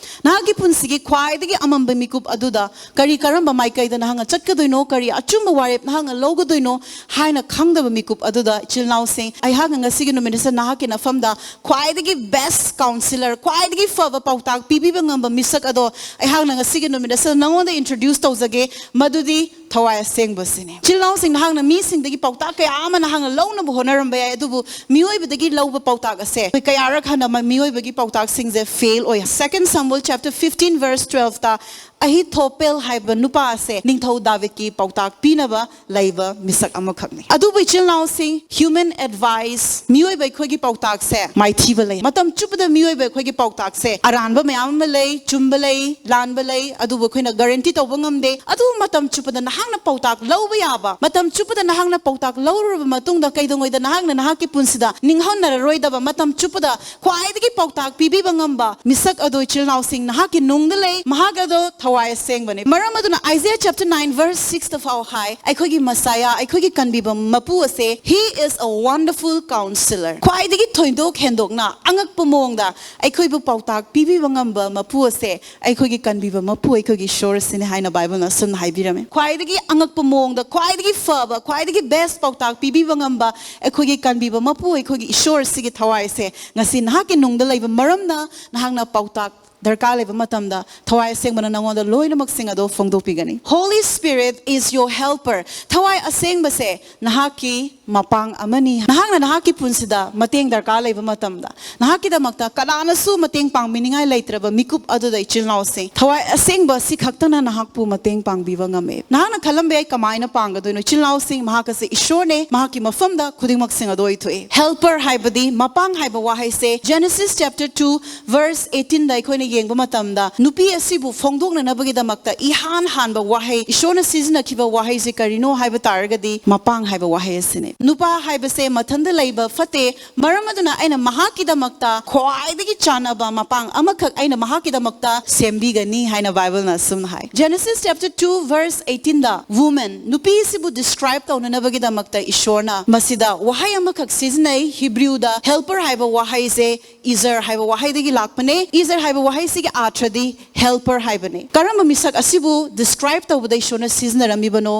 ꯅꯍꯥꯛꯀꯤ ꯄꯨꯟꯁꯤꯒꯤ ꯈ꯭ꯋꯥꯏꯗꯒꯤ ꯑꯃꯝꯕ ꯃꯤꯀꯨꯞ ꯑꯗꯨꯗ ꯀꯔꯤ ꯀꯔꯝꯕ ꯃꯥꯏꯀꯩꯗ ꯅꯍꯥꯛꯅ ꯆꯠꯀꯗꯣꯏꯅꯣ, ꯀꯔꯤ ꯑꯆꯨꯝꯕ ꯋꯥꯔꯦꯞ ꯅꯍꯥꯛꯅ ꯂꯧꯒꯗꯣꯏꯅꯣ ꯍꯥꯏꯅ ꯈꯪꯗꯕ ꯃꯤꯀꯨꯞ ꯑꯗꯨꯗ, ꯏꯆꯤꯜ ꯏꯅꯥꯎꯁꯤꯡ, ꯑꯩꯍꯥꯛꯅ ꯉꯁꯤꯒꯤ ꯅꯨꯃꯤꯠ ꯑꯁꯤꯗ ꯅꯍꯥꯛꯀꯤ ꯅꯐꯝꯗ ꯈ꯭ꯋꯥꯏꯗꯒꯤ best counselor, ꯈ꯭ꯋꯥꯏꯗꯒꯤ ꯐꯕ ꯄꯥꯎꯇꯥꯛ ꯄꯤꯕꯤꯕ ꯉꯝꯕ ꯃꯤꯁꯛ ꯑꯗꯣ ꯑꯩꯍꯥꯛꯅ ꯉꯁꯤꯒꯤ ꯅꯨꯃꯤꯠ ꯑꯁꯤꯗ ꯅꯉꯣꯟꯗ introduce ꯇꯧꯖꯒꯦ꯫ ꯃꯗꯨꯗꯤ ꯊꯋꯥꯏ ꯑꯁꯦꯡꯕꯁꯤꯅꯦ꯫ ꯏꯆꯤꯜ ꯏꯅꯥꯎꯁꯤꯡ, ꯅꯍꯥꯛꯅ ꯃꯤꯁꯤꯡꯗꯒꯤ ꯄꯥꯎꯇꯥꯛ ꯀꯌꯥ ꯑꯃ ꯅꯍꯥꯛꯅ ꯂꯧꯅꯕ ꯍꯣꯠꯅꯔꯝꯕ ꯌꯥꯏ, ꯑꯗꯨꯕꯨ ꯃꯤꯑꯣꯏꯕꯗꯒꯤ ꯂꯧꯕ ꯄꯥꯎꯇꯥꯛ ꯑꯁꯦ ꯑꯩꯈꯣꯏ ꯀꯌꯥꯔꯛ ꯍꯟꯅ ꯃ-, ꯃꯤꯑꯣꯏꯕꯒꯤ ꯄꯥꯎꯇꯥꯛꯁꯤꯡꯁꯦ ꯐꯦꯜ ꯑꯣꯏ꯫ Second Samuel chapter fifteen verse twelve ꯇ ꯑꯍꯤꯊꯣꯄꯦꯜ ꯍꯥꯏꯕ ꯅꯨꯄꯥ ꯑꯁꯦ ꯅꯤꯡꯊꯧ ꯗꯥꯕꯤꯗꯀꯤ ꯄꯥꯎꯇꯥꯛ ꯄꯤꯅꯕ ꯂꯩꯕ ꯃꯤꯁꯛ ꯑꯃꯈꯛꯅꯤ꯫ ꯑꯗꯨꯕꯨ ꯏꯆꯤꯜ ꯏꯅꯥꯎꯁꯤꯡ, human advice, ꯃꯤꯑꯣꯏꯕ ꯑꯩꯈꯣꯏꯒꯤ ꯄꯥꯎꯇꯥꯛꯁꯦ ꯃꯥꯏꯊꯤꯕ ꯂꯩ꯫ ꯃꯇꯝ ꯆꯨꯞꯄꯗ ꯃꯤꯑꯣꯏꯕ ꯑꯩꯈꯣꯏꯒꯤ ꯄꯥꯎꯇꯥꯛꯁꯦ ꯑꯔꯥꯟꯕ ꯃꯌꯥꯝ ꯑꯃ ꯂꯩ, ꯆꯨꯝꯕ ꯂꯩ, ꯂꯥꯟꯕ ꯂꯩ, ꯑꯗꯨꯕꯨ ꯑꯩꯈꯣꯏꯅ guarantee ꯇꯧꯕ ꯉꯝꯗꯦ꯫ ꯑꯗꯨꯕꯨ ꯃꯇꯝ ꯆꯨꯞꯄꯗ ꯅꯍꯥꯛꯅ ꯄꯥꯎꯇꯥꯛ ꯂꯧꯕ ꯌꯥꯕ, ꯃꯇꯝ ꯆꯨꯞꯄꯗ ꯅꯍꯥꯛꯅ ꯄꯥꯎꯇꯥꯛ ꯂꯧꯔꯨꯔꯕ ꯃꯇꯨꯡꯗ ꯀꯩꯗꯧꯉꯩꯗ ꯅꯍꯥꯛꯅ ꯅꯍꯥꯛꯀꯤ ꯄꯨꯟꯁꯤꯗ ꯅꯤꯡꯍꯟꯅꯔꯔꯣꯏꯗꯕ, ꯃꯇꯝ ꯆꯨꯞꯄꯗ ꯈ꯭ꯋꯥꯏꯗꯒꯤ ꯄꯥꯎꯇꯥꯛ ꯄꯤꯕꯤꯕ ꯉꯝꯕ ꯃꯤꯁꯛ ꯑꯗꯨ, ꯏꯆꯤꯜ ꯏꯅꯥꯎꯁꯤꯡ, ꯅꯍꯥꯛꯀꯤ ꯅꯨꯡꯗ ꯂꯩ꯫ ꯃꯍꯥꯛ ꯑꯗꯣ ꯊꯋꯥꯏ ꯑꯁꯦꯡꯕꯅꯤ꯫ ꯃꯔꯝ ꯑꯗꯨꯅ Isaiah chapter nine verse six ꯇ ꯐꯥꯎ ꯍꯥꯏ, ꯑꯩꯈꯣꯏꯒꯤ Messiah, ꯑꯩꯈꯣꯏꯒꯤ ꯀꯟꯕꯤꯕ ꯃꯄꯨ ꯑꯁꯦ, "He is a wonderful counselor." ꯈ꯭ꯋꯥꯏꯗꯒꯤ ꯊꯣꯏꯗꯣꯛ ꯍꯦꯟꯗꯣꯛꯅ ꯑꯉꯛꯄ ꯃꯑꯣꯡꯗ ꯑꯩꯈꯣꯏꯕꯨ ꯄꯥꯎꯇꯥꯛ ꯄꯤꯕꯤꯕ ꯉꯝꯕ ꯃꯄꯨ ꯑꯁꯦ ꯑꯩꯈꯣꯏꯒꯤ ꯀꯟꯕꯤꯕ ꯃꯄꯨ, ꯑꯩꯈꯣꯏꯒꯤ ꯏꯁꯣꯔ ꯑꯁꯤꯅꯤ ꯍꯥꯏꯅ ꯕꯥꯏꯕꯜꯅ ꯑꯁꯨꯝꯅ ꯍꯥꯏꯕꯤꯔꯝꯃꯤ꯫ ꯈ꯭ꯋꯥꯏꯗꯒꯤ ꯑꯉꯛꯄ ꯃꯑꯣꯡꯗ, ꯈ꯭ꯋꯥꯏꯗꯒꯤ ꯐꯕ, ꯈ꯭ꯋꯥꯏꯗꯒꯤ best ꯄꯥꯎꯇꯥꯛ ꯄꯤꯕꯤꯕ ꯉꯝꯕ ꯑꯩꯈꯣꯏꯒꯤ ꯀꯟꯕꯤꯕ ꯃꯄꯨ, ꯑꯩꯈꯣꯏꯒꯤ ꯏꯁꯣꯔ ꯑꯁꯤꯒꯤ ꯊꯋꯥꯏꯁꯦ ꯉꯁꯤ ꯅꯍꯥꯛꯀꯤ ꯅꯨꯡꯗ ꯂꯩꯕ ꯃꯔꯝꯅ ꯅꯍꯥꯛꯅ ꯄꯥꯎꯇꯥꯛ ꯗꯔꯀꯥꯔ ꯂꯩꯕ ꯃꯇꯝꯗ ꯊꯋꯥꯏ ꯑꯁꯦꯡꯕꯅ ꯅꯉꯣꯟꯗ ꯂꯣꯏꯅꯃꯛꯁꯤꯡ ꯑꯗꯣ ꯐꯣꯡꯗꯣꯛꯄꯤꯒꯅꯤ꯫ Holy Spirit is your helper. ꯊꯋꯥꯏ ꯑꯁꯦꯡꯕꯁꯦ ꯅꯍꯥꯛꯀꯤ ꯃꯄꯥꯡ ꯑꯃꯅꯤ꯫ ꯅꯍꯥꯛꯅ ꯅꯍꯥꯛꯀꯤ ꯄꯨꯟꯁꯤꯗ ꯃꯇꯦꯡ ꯗꯔꯀꯥꯔ ꯂꯩꯕ ꯃꯇꯝꯗ, ꯅꯍꯥꯛꯀꯤꯗꯃꯛꯇ ꯀꯅꯥꯅꯁꯨ ꯃꯇꯦꯡ ꯄꯥꯡꯕꯤꯅꯤꯡꯉꯥꯏ ꯂꯩꯇ꯭ꯔꯕ ꯃꯤꯀꯨꯞ ꯑꯗꯨꯗ, ꯏꯆꯤꯜ ꯏꯅꯥꯎꯁꯤꯡ, ꯊꯋꯥꯏ ꯑꯁꯦꯡꯕ ꯑꯁꯤ ꯈꯛꯇꯅ ꯅꯍꯥꯛꯄꯨ ꯃꯇꯦꯡ ꯄꯥꯡꯕꯤꯕ ꯉꯝꯃꯦ꯫ ꯅꯍꯥꯛꯅ ꯈꯜꯂꯝꯕ ꯌꯥꯏ, "ꯀꯃꯥꯏꯅ ꯄꯥꯡꯒꯗꯣꯏꯅꯣ? ꯏꯆꯤꯜ ꯏꯅꯥꯎꯁꯤꯡ, ꯃꯍꯥꯛ ꯑꯁꯤ ꯏꯁꯣꯔꯅꯦ, ꯃꯍꯥꯛꯀꯤ ꯃꯐꯝꯗ ꯈꯨꯗꯤꯡꯃꯛꯁꯤꯡ ꯑꯗꯨ ꯑꯣꯏꯊꯣꯛꯏ꯫" Helper ꯍꯥꯏꯕꯗꯤ ꯃꯄꯥꯡ ꯍꯥꯏꯕ ꯋꯥꯍꯩꯁꯦ Genesis chapter two verse eighteen ꯗ ꯑꯩꯈꯣꯏꯅ ꯌꯦꯡꯕ ꯃꯇꯝꯗ, ꯅꯨꯄꯤ ꯑꯁꯤꯕꯨ ꯐꯣꯡꯗꯣꯛꯅꯅꯕꯒꯤꯗꯃꯛꯇ ꯏꯍꯥꯟ ꯍꯥꯟꯕ ꯋꯥꯍꯩ, ꯏꯁꯣꯔꯅ ꯁꯤꯖꯤꯟꯅꯈꯤꯕ ꯋꯥꯍꯩꯁꯤ ꯀꯔꯤꯅꯣ ꯍꯥꯏꯕ ꯇꯥꯔꯒꯗꯤ, ꯃꯄꯥꯡ ꯍꯥꯏꯕ ꯋꯥꯍꯩ ꯑꯁꯤꯅꯤ꯫ ꯅꯨꯄꯥ ꯍꯥꯏꯕꯁꯦ ꯃꯊꯟꯇ ꯂꯩꯕ ꯐꯠꯇꯦ, ꯃꯔꯝ ꯑꯗꯨꯅ ꯑꯩꯅ ꯃꯍꯥꯛꯀꯤꯗꯃꯛꯇ ꯈ꯭ꯋꯥꯏꯗꯒꯤ ꯆꯥꯟꯅꯕ ꯃꯄꯥꯡ ꯑꯃꯈꯛ ꯑꯩꯅ ꯃꯍꯥꯛꯀꯤꯗꯃꯛꯇ ꯁꯦꯝꯕꯤꯒꯅꯤ ꯍꯥꯏꯅ ꯕꯥꯏꯕꯜꯅ ꯑꯁꯨꯝꯅ ꯍꯥꯏ꯫ Genesis chapter two verse eighteen ꯗ woman, ꯅꯨꯄꯤꯁꯤꯕꯨ describe ꯇꯧꯅꯅꯕꯒꯤꯗꯃꯛꯇ ꯏꯁꯣꯔꯅ ꯃꯁꯤꯗ ꯋꯥꯍꯩ ꯑꯃꯈꯛ ꯁꯤꯖꯤꯟꯅꯩ꯫ ꯍꯤꯕ꯭ꯔꯨꯗ helper ꯍꯥꯏꯕ ꯋꯥꯍꯩꯁꯦ ꯏꯖꯔ ꯍꯥꯏꯕ ꯋꯥꯍꯩꯗꯒꯤ ꯂꯥꯛꯄꯅꯦ꯫ ꯏꯖꯔ ꯍꯥꯏꯕ ꯋꯥꯍꯩꯁꯤꯒꯤ ꯑꯥꯔꯊꯗꯤ helper ꯍꯥꯏꯕꯅꯤ꯫ ꯀꯔꯝꯕ ꯃꯤꯁꯛ ꯑꯁꯤꯕꯨ describe ꯇꯧꯕꯗ ꯏꯁꯣꯔꯅ ꯁꯤꯖꯤꯟꯅꯔꯝꯃꯤꯕꯅꯣ?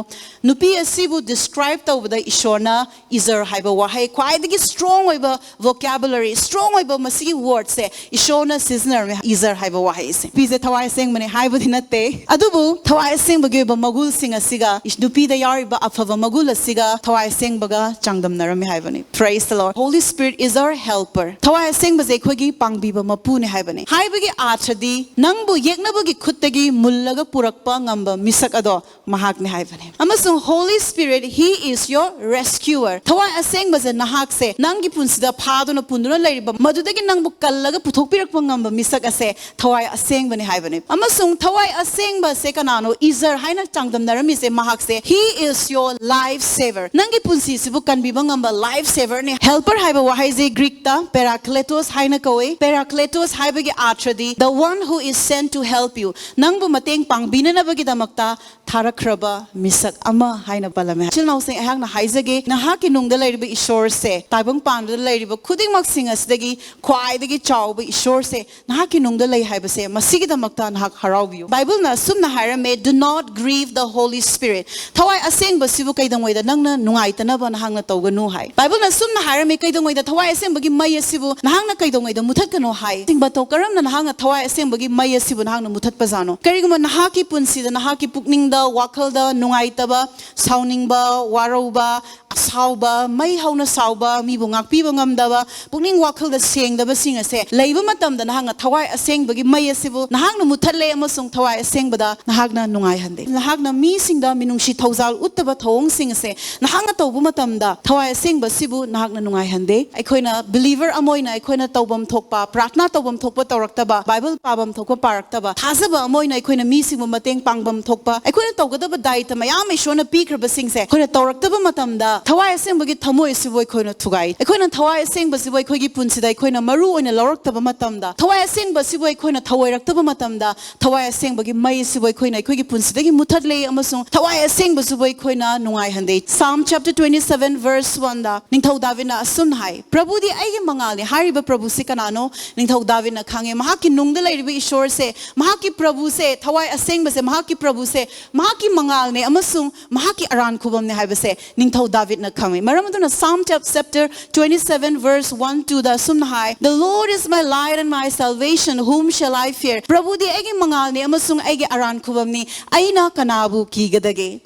ꯅꯨꯄꯤ ꯑꯁꯤꯕꯨ describe ꯇꯧꯕꯗ ꯏꯁꯣꯔꯅ ꯏꯖꯔ ꯍꯥꯏꯕ ꯋꯥꯍꯩ, ꯈ꯭ꯋꯥꯏꯗꯒꯤ strong ꯑꯣꯏꯕ vocabulary, strong ꯑꯣꯏꯕ ꯃꯁꯤꯒꯤ wordꯁꯦ ꯏꯁꯣꯔꯅ ꯁꯤꯖꯤꯟꯅꯔꯝꯃꯤ, ꯏꯖꯔ ꯍꯥꯏꯕ ꯋꯥꯍꯩꯁꯦ꯫ ꯅꯨꯄꯤꯁꯦ ꯊꯋꯥꯏ ꯑꯁꯦꯡꯕꯅꯤ ꯍꯥꯏꯕꯗꯤ ꯅꯠꯇꯦ, ꯑꯗꯨꯕꯨ ꯊꯋꯥꯏ ꯑꯁꯦꯡꯕꯒꯤ ꯑꯣꯏꯕ ꯃꯒꯨꯜꯁꯤꯡ ꯑꯁꯤꯒ ꯏꯁ-, ꯅꯨꯄꯤꯗ ꯌꯥꯎꯔꯤꯕ ꯑꯐꯕ ꯃꯒꯨꯜ ꯑꯁꯤꯒ ꯊꯋꯥꯏ ꯑꯁꯦꯡꯕꯒ ꯆꯥꯡꯗꯝꯅꯔꯝꯃꯤ ꯍꯥꯏꯕꯅꯤ꯫ Praise the Lord. Holy Spirit is our helper. ꯊꯋꯥꯏ ꯑꯁꯦꯡꯕꯁꯦ ꯑꯩꯈꯣꯏꯒꯤ ꯄꯥꯡꯕꯤꯕ ꯃꯄꯨꯅꯤ ꯍꯥꯏꯕꯅꯤ꯫ ꯍꯥꯏꯕꯒꯤ ꯑꯥꯔꯊꯗꯤ ꯅꯪꯕꯨ ꯌꯦꯛꯅꯕꯒꯤ ꯈꯨꯠꯇꯒꯤ ꯃꯨꯜꯂꯒ ꯄꯨꯔꯛꯄ ꯉꯝꯕ ꯃꯤꯁꯛ ꯑꯗꯣ ꯃꯍꯥꯛꯅꯤ ꯍꯥꯏꯕꯅꯤ꯫ ꯑꯃꯁꯨꯡ Holy Spirit, He is your rescuer. ꯊꯋꯥꯏ ꯑꯁꯦꯡꯕꯁꯦ ꯅꯍꯥꯛꯁꯦ ꯅꯪꯒꯤ ꯄꯨꯟꯁꯤꯗ ꯐꯥꯗꯨꯅ ꯄꯨꯟꯗꯨꯅ ꯂꯩꯔꯤꯕ, ꯃꯗꯨꯗꯒꯤ ꯅꯪꯕꯨ ꯀꯜꯂꯒ ꯄꯨꯊꯣꯛꯄꯤꯔꯛꯄ ꯉꯝꯕ ꯃꯤꯁꯛ ꯑꯁꯦ ꯊꯋꯥꯏ ꯑꯁꯦꯡꯕꯅꯤ ꯍꯥꯏꯕꯅꯤ꯫ ꯑꯃꯁꯨꯡ ꯊꯋꯥꯏ ꯑꯁꯦꯡꯕꯁꯦ ꯀꯅꯥꯅꯣ? ꯏꯖꯔ ꯍꯥꯏꯅ ꯆꯥꯡꯗꯝꯅꯔꯝꯃꯤꯁꯦ ꯃꯍꯥꯛꯁꯦ, He is your life saver. ꯅꯪꯒꯤ ꯄꯨꯟꯁꯤꯁꯤꯕꯨ ꯀꯟꯕꯤꯕ ꯉꯝꯕ life saverꯅꯤ꯫ Helper ꯍꯥꯏꯕ ꯋꯥꯍꯩꯁꯦ ꯒ꯭ꯔꯤꯛꯇ Parakletos ꯍꯥꯏꯅ ꯀꯧꯏ꯫ Parakletos ꯍꯥꯏꯕꯒꯤ ꯑꯥꯔꯊꯗꯤ the one who is sent to help you. ꯅꯪꯕꯨ ꯃꯇꯦꯡ ꯄꯥꯡꯕꯤꯅꯅꯕꯒꯤꯗꯃꯛꯇ ꯊꯥꯔꯛꯈ꯭ꯔꯕ ꯃꯤꯁꯛ ꯑꯃ ꯍꯥꯏꯅ ꯄꯜꯂꯝꯃꯦ꯫ ꯏꯆꯤꯜ ꯏꯅꯥꯎꯁꯤꯡ, ꯑꯩꯍꯥꯛꯅ ꯍꯥꯏꯖꯒꯦ, ꯅꯍꯥꯛꯀꯤ ꯅꯨꯡꯗ ꯂꯩꯔꯤꯕ ꯏꯁꯣꯔꯁꯦ, ꯇꯥꯏꯕꯪ ꯄꯥꯟꯕꯗ ꯂꯩꯔꯤꯕ ꯈꯨꯗꯤꯡꯃꯛꯁꯤꯡ ꯑꯁꯤꯗꯒꯤ ꯈ꯭ꯋꯥꯏꯗꯒꯤ ꯆꯥꯎꯕ ꯏꯁꯣꯔꯁꯦ ꯅꯍꯥꯛꯀꯤ ꯅꯨꯡꯗ ꯂꯩ ꯍꯥꯏꯕꯁꯦ, ꯃꯁꯤꯒꯤꯗꯃꯛꯇ ꯅꯍꯥꯛ ꯍꯔꯥꯎꯕꯤꯌꯨ꯫ ꯕꯥꯏꯕꯜꯅ ꯑꯁꯨꯝꯅ ꯍꯥꯏꯔꯝꯃꯦ, "Do not grieve the Holy Spirit." ꯊꯋꯥꯏ ꯑꯁꯦꯡꯕꯁꯤꯕꯨ ꯀꯩꯗꯧꯉꯩꯗ ꯅꯪꯅ ꯅꯨꯡꯉꯥꯏꯇꯅꯕ ꯅꯍꯥꯛꯅ ꯇꯧꯒꯅꯨ ꯍꯥꯏ꯫ ꯕꯥꯏꯕꯜꯅ ꯑꯁꯨꯝꯅ ꯍꯥꯏꯔꯝꯃꯤ, ꯀꯩꯗꯧꯉꯩꯗ ꯊꯋꯥꯏ ꯑꯁꯦꯡꯕꯒꯤ ꯃꯩ ꯑꯁꯤꯕꯨ ꯅꯍꯥꯛꯅ ꯀꯩꯗꯧꯉꯩꯗ ꯃꯨꯊꯠꯀꯅꯨ ꯍꯥꯏ꯫ ꯁꯤꯡꯕ ꯇꯧ, ꯀꯔꯝꯅ ꯅꯍꯥꯛꯅ ꯊꯋꯥꯏ ꯑꯁꯦꯡꯕꯒꯤ ꯃꯩ ꯑꯁꯤꯕꯨ ꯅꯍꯥꯛꯅ ꯃꯨꯊꯠꯄꯖꯥꯠꯅꯣ? ꯀꯔꯤꯒꯨꯝꯕ ꯅꯍꯥꯛꯀꯤ ꯄꯨꯟꯁꯤꯗ, ꯅꯍꯥꯛꯀꯤ ꯄꯨꯛꯅꯤꯡꯗ, ꯋꯥꯈꯜꯗ ꯅꯨꯡꯉꯥꯏꯇꯕ, ꯁꯥꯎꯅꯤꯡꯕ, ꯋꯥꯔꯧꯕ, ꯑꯁꯥꯎꯕ, ꯃꯩ ꯍꯧꯅ ꯁꯥꯎꯕ, ꯃꯤꯕꯨ ꯉꯥꯛꯄꯤꯕ ꯉꯝꯗꯕ, ꯄꯨꯛꯅꯤꯡ ꯋꯥꯈꯜꯗ ꯁꯦꯡꯗꯕꯁꯤꯡ ꯑꯁꯦ ꯂꯩꯕ ꯃꯇꯝꯗ, ꯅꯍꯥꯛꯅ ꯊꯋꯥꯏ ꯑꯁꯦꯡꯕꯒꯤ ꯃꯩ ꯑꯁꯤꯕꯨ ꯅꯍꯥꯛꯅ ꯃꯨꯊꯠꯂꯦ ꯑꯃꯁꯨꯡ ꯊꯋꯥꯏ ꯑꯁꯦꯡꯕꯗ ꯅꯍꯥꯛꯅ ꯅꯨꯡꯉꯥꯏꯍꯟꯗꯦ꯫ ꯅꯍꯥꯛꯅ ꯃꯤꯁꯤꯡꯗ ꯃꯤꯅꯨꯡꯁꯤ ꯊꯧꯖꯥꯜ ꯎꯠꯇꯕ ꯊꯧꯑꯣꯡꯁꯤꯡ ꯑꯁꯦ ꯅꯍꯥꯛꯅ ꯇꯧꯕ ꯃꯇꯝꯗ, ꯊꯋꯥꯏ ꯑꯁꯦꯡꯕ ꯑꯁꯤꯕꯨ ꯅꯍꯥꯛꯅ ꯅꯨꯡꯉꯥꯏꯍꯟꯗꯦ꯫ ꯑꯩꯈꯣꯏꯅ believer ꯑꯃ ꯑꯣꯏꯅ ꯑꯩꯈꯣꯏꯅ ꯇꯧꯐꯝ ꯊꯣꯛꯄ, ꯄ꯭ꯔꯥꯔꯊꯅꯥ ꯇꯧꯐꯝ ꯊꯣꯛꯄ ꯇꯧꯔꯛꯇꯕ, ꯕꯥꯏꯕꯜ ꯄꯥꯐꯝ ꯊꯣꯛꯄ ꯄꯥꯔꯛꯇꯕ, ꯊꯥꯖꯕ ꯑꯃ ꯑꯣꯏꯅ ꯑꯩꯈꯣꯏꯅ ꯃꯤꯁꯤꯡꯕꯨ ꯃꯇꯦꯡ ꯄꯥꯡꯐꯝ ꯊꯣꯛꯄ, ꯑꯩꯈꯣꯏꯅ ꯇꯧꯒꯗꯕ ꯗꯥꯏꯇ ꯃꯌꯥꯝ ꯏꯁꯣꯔꯅ ꯄꯤꯈ꯭ꯔꯕꯁꯤꯡꯁꯦ ꯑꯩꯈꯣꯏꯅ ꯇꯧꯔꯛꯇꯕ ꯃꯇꯝꯗ, ꯊꯋꯥꯏ ꯑꯁꯦꯡꯕꯒꯤ ꯊꯃꯣꯏ ꯑꯁꯤꯕꯨ ꯑꯩꯈꯣꯏꯅ ꯊꯨꯒꯥꯏ꯫ ꯑꯩꯈꯣꯏꯅ ꯊꯋꯥꯏ ꯑꯁꯦꯡꯕꯁꯤꯕꯨ ꯑꯩꯈꯣꯏꯒꯤ ꯄꯨꯟꯁꯤꯗ ꯑꯩꯈꯣꯏꯅ ꯃꯔꯨ ꯑꯣꯏꯅ ꯂꯧꯔꯛꯇꯕ ꯃꯇꯝꯗ, ꯊꯋꯥꯏ ꯑꯁꯦꯡꯕꯁꯤꯕꯨ ꯑꯩꯈꯣꯏꯅ ꯊꯧꯑꯣꯏꯔꯛꯇꯕ ꯃꯇꯝꯗ, ꯊꯋꯥꯏ ꯑꯁꯦꯡꯕꯒꯤ ꯃꯩ ꯑꯁꯤꯕꯨ ꯑꯩꯈꯣꯏꯅ ꯑꯩꯈꯣꯏꯒꯤ ꯄꯨꯟꯁꯤꯗꯒꯤ ꯃꯨꯊꯠꯂꯦ ꯑꯃꯁꯨꯡ ꯊꯋꯥꯏ ꯑꯁꯦꯡꯕꯁꯤꯕꯨ ꯑꯩꯈꯣꯏꯅ ꯅꯨꯡꯉꯥꯏꯍꯟꯗꯦ꯫ Psalm chapter twenty-seven verse one ꯗ ꯅꯤꯡꯊꯧ ꯗꯥꯕꯤꯗꯅ ꯑꯁꯨꯝꯅ ꯍꯥꯏ, "ꯄ꯭ꯔꯚꯨꯗꯤ ꯑꯩꯒꯤ ꯃꯉꯥꯜꯅꯤ"꯫ ꯍꯥꯏꯔꯤꯕ ꯄ꯭ꯔꯚꯨꯁꯤ ꯀꯅꯥꯅꯣ? ꯅꯤꯡꯊꯧ ꯗꯥꯕꯤꯗꯅ ꯈꯪꯉꯦ꯫ ꯃꯍꯥꯛꯀꯤ ꯅꯨꯡꯗ ꯂꯩꯔꯤꯕ ꯏꯁꯣꯔꯁꯦ, ꯃꯍꯥꯛꯀꯤ ꯄ꯭ꯔꯚꯨꯁꯦ, ꯊꯋꯥꯏ ꯑꯁꯦꯡꯕꯁꯦ, ꯃꯍꯥꯛꯀꯤ ꯄ꯭ꯔꯚꯨꯁꯦ ꯃꯍꯥꯛꯀꯤ ꯃꯉꯥꯜꯅꯦ ꯑꯃꯁꯨꯡ ꯃꯍꯥꯛꯀꯤ ꯑꯔꯥꯟ ꯈꯨꯕꯝꯅꯦ ꯍꯥꯏꯕꯁꯦ ꯅꯤꯡꯊꯧ ꯗꯥꯕꯤꯗꯅ ꯈꯪꯉꯤ꯫ ꯃꯔꯝ ꯑꯗꯨꯅ Psalm chapter twenty-seven verse one two ꯗ ꯑꯁꯨꯝꯅ ꯍꯥꯏ, "The Lord is my light and my salvation, whom shall I fear?" ꯄ꯭ꯔꯚꯨꯗꯤ ꯑꯩꯒꯤ ꯃꯉꯥꯜꯅꯤ ꯑꯃꯁꯨꯡ ꯑꯩꯒꯤ ꯑꯔꯥꯟ ꯈꯨꯕꯝꯅꯤ, ꯑꯩꯅ ꯀꯅꯥꯕꯨ ꯀꯤꯒꯗꯒꯦ?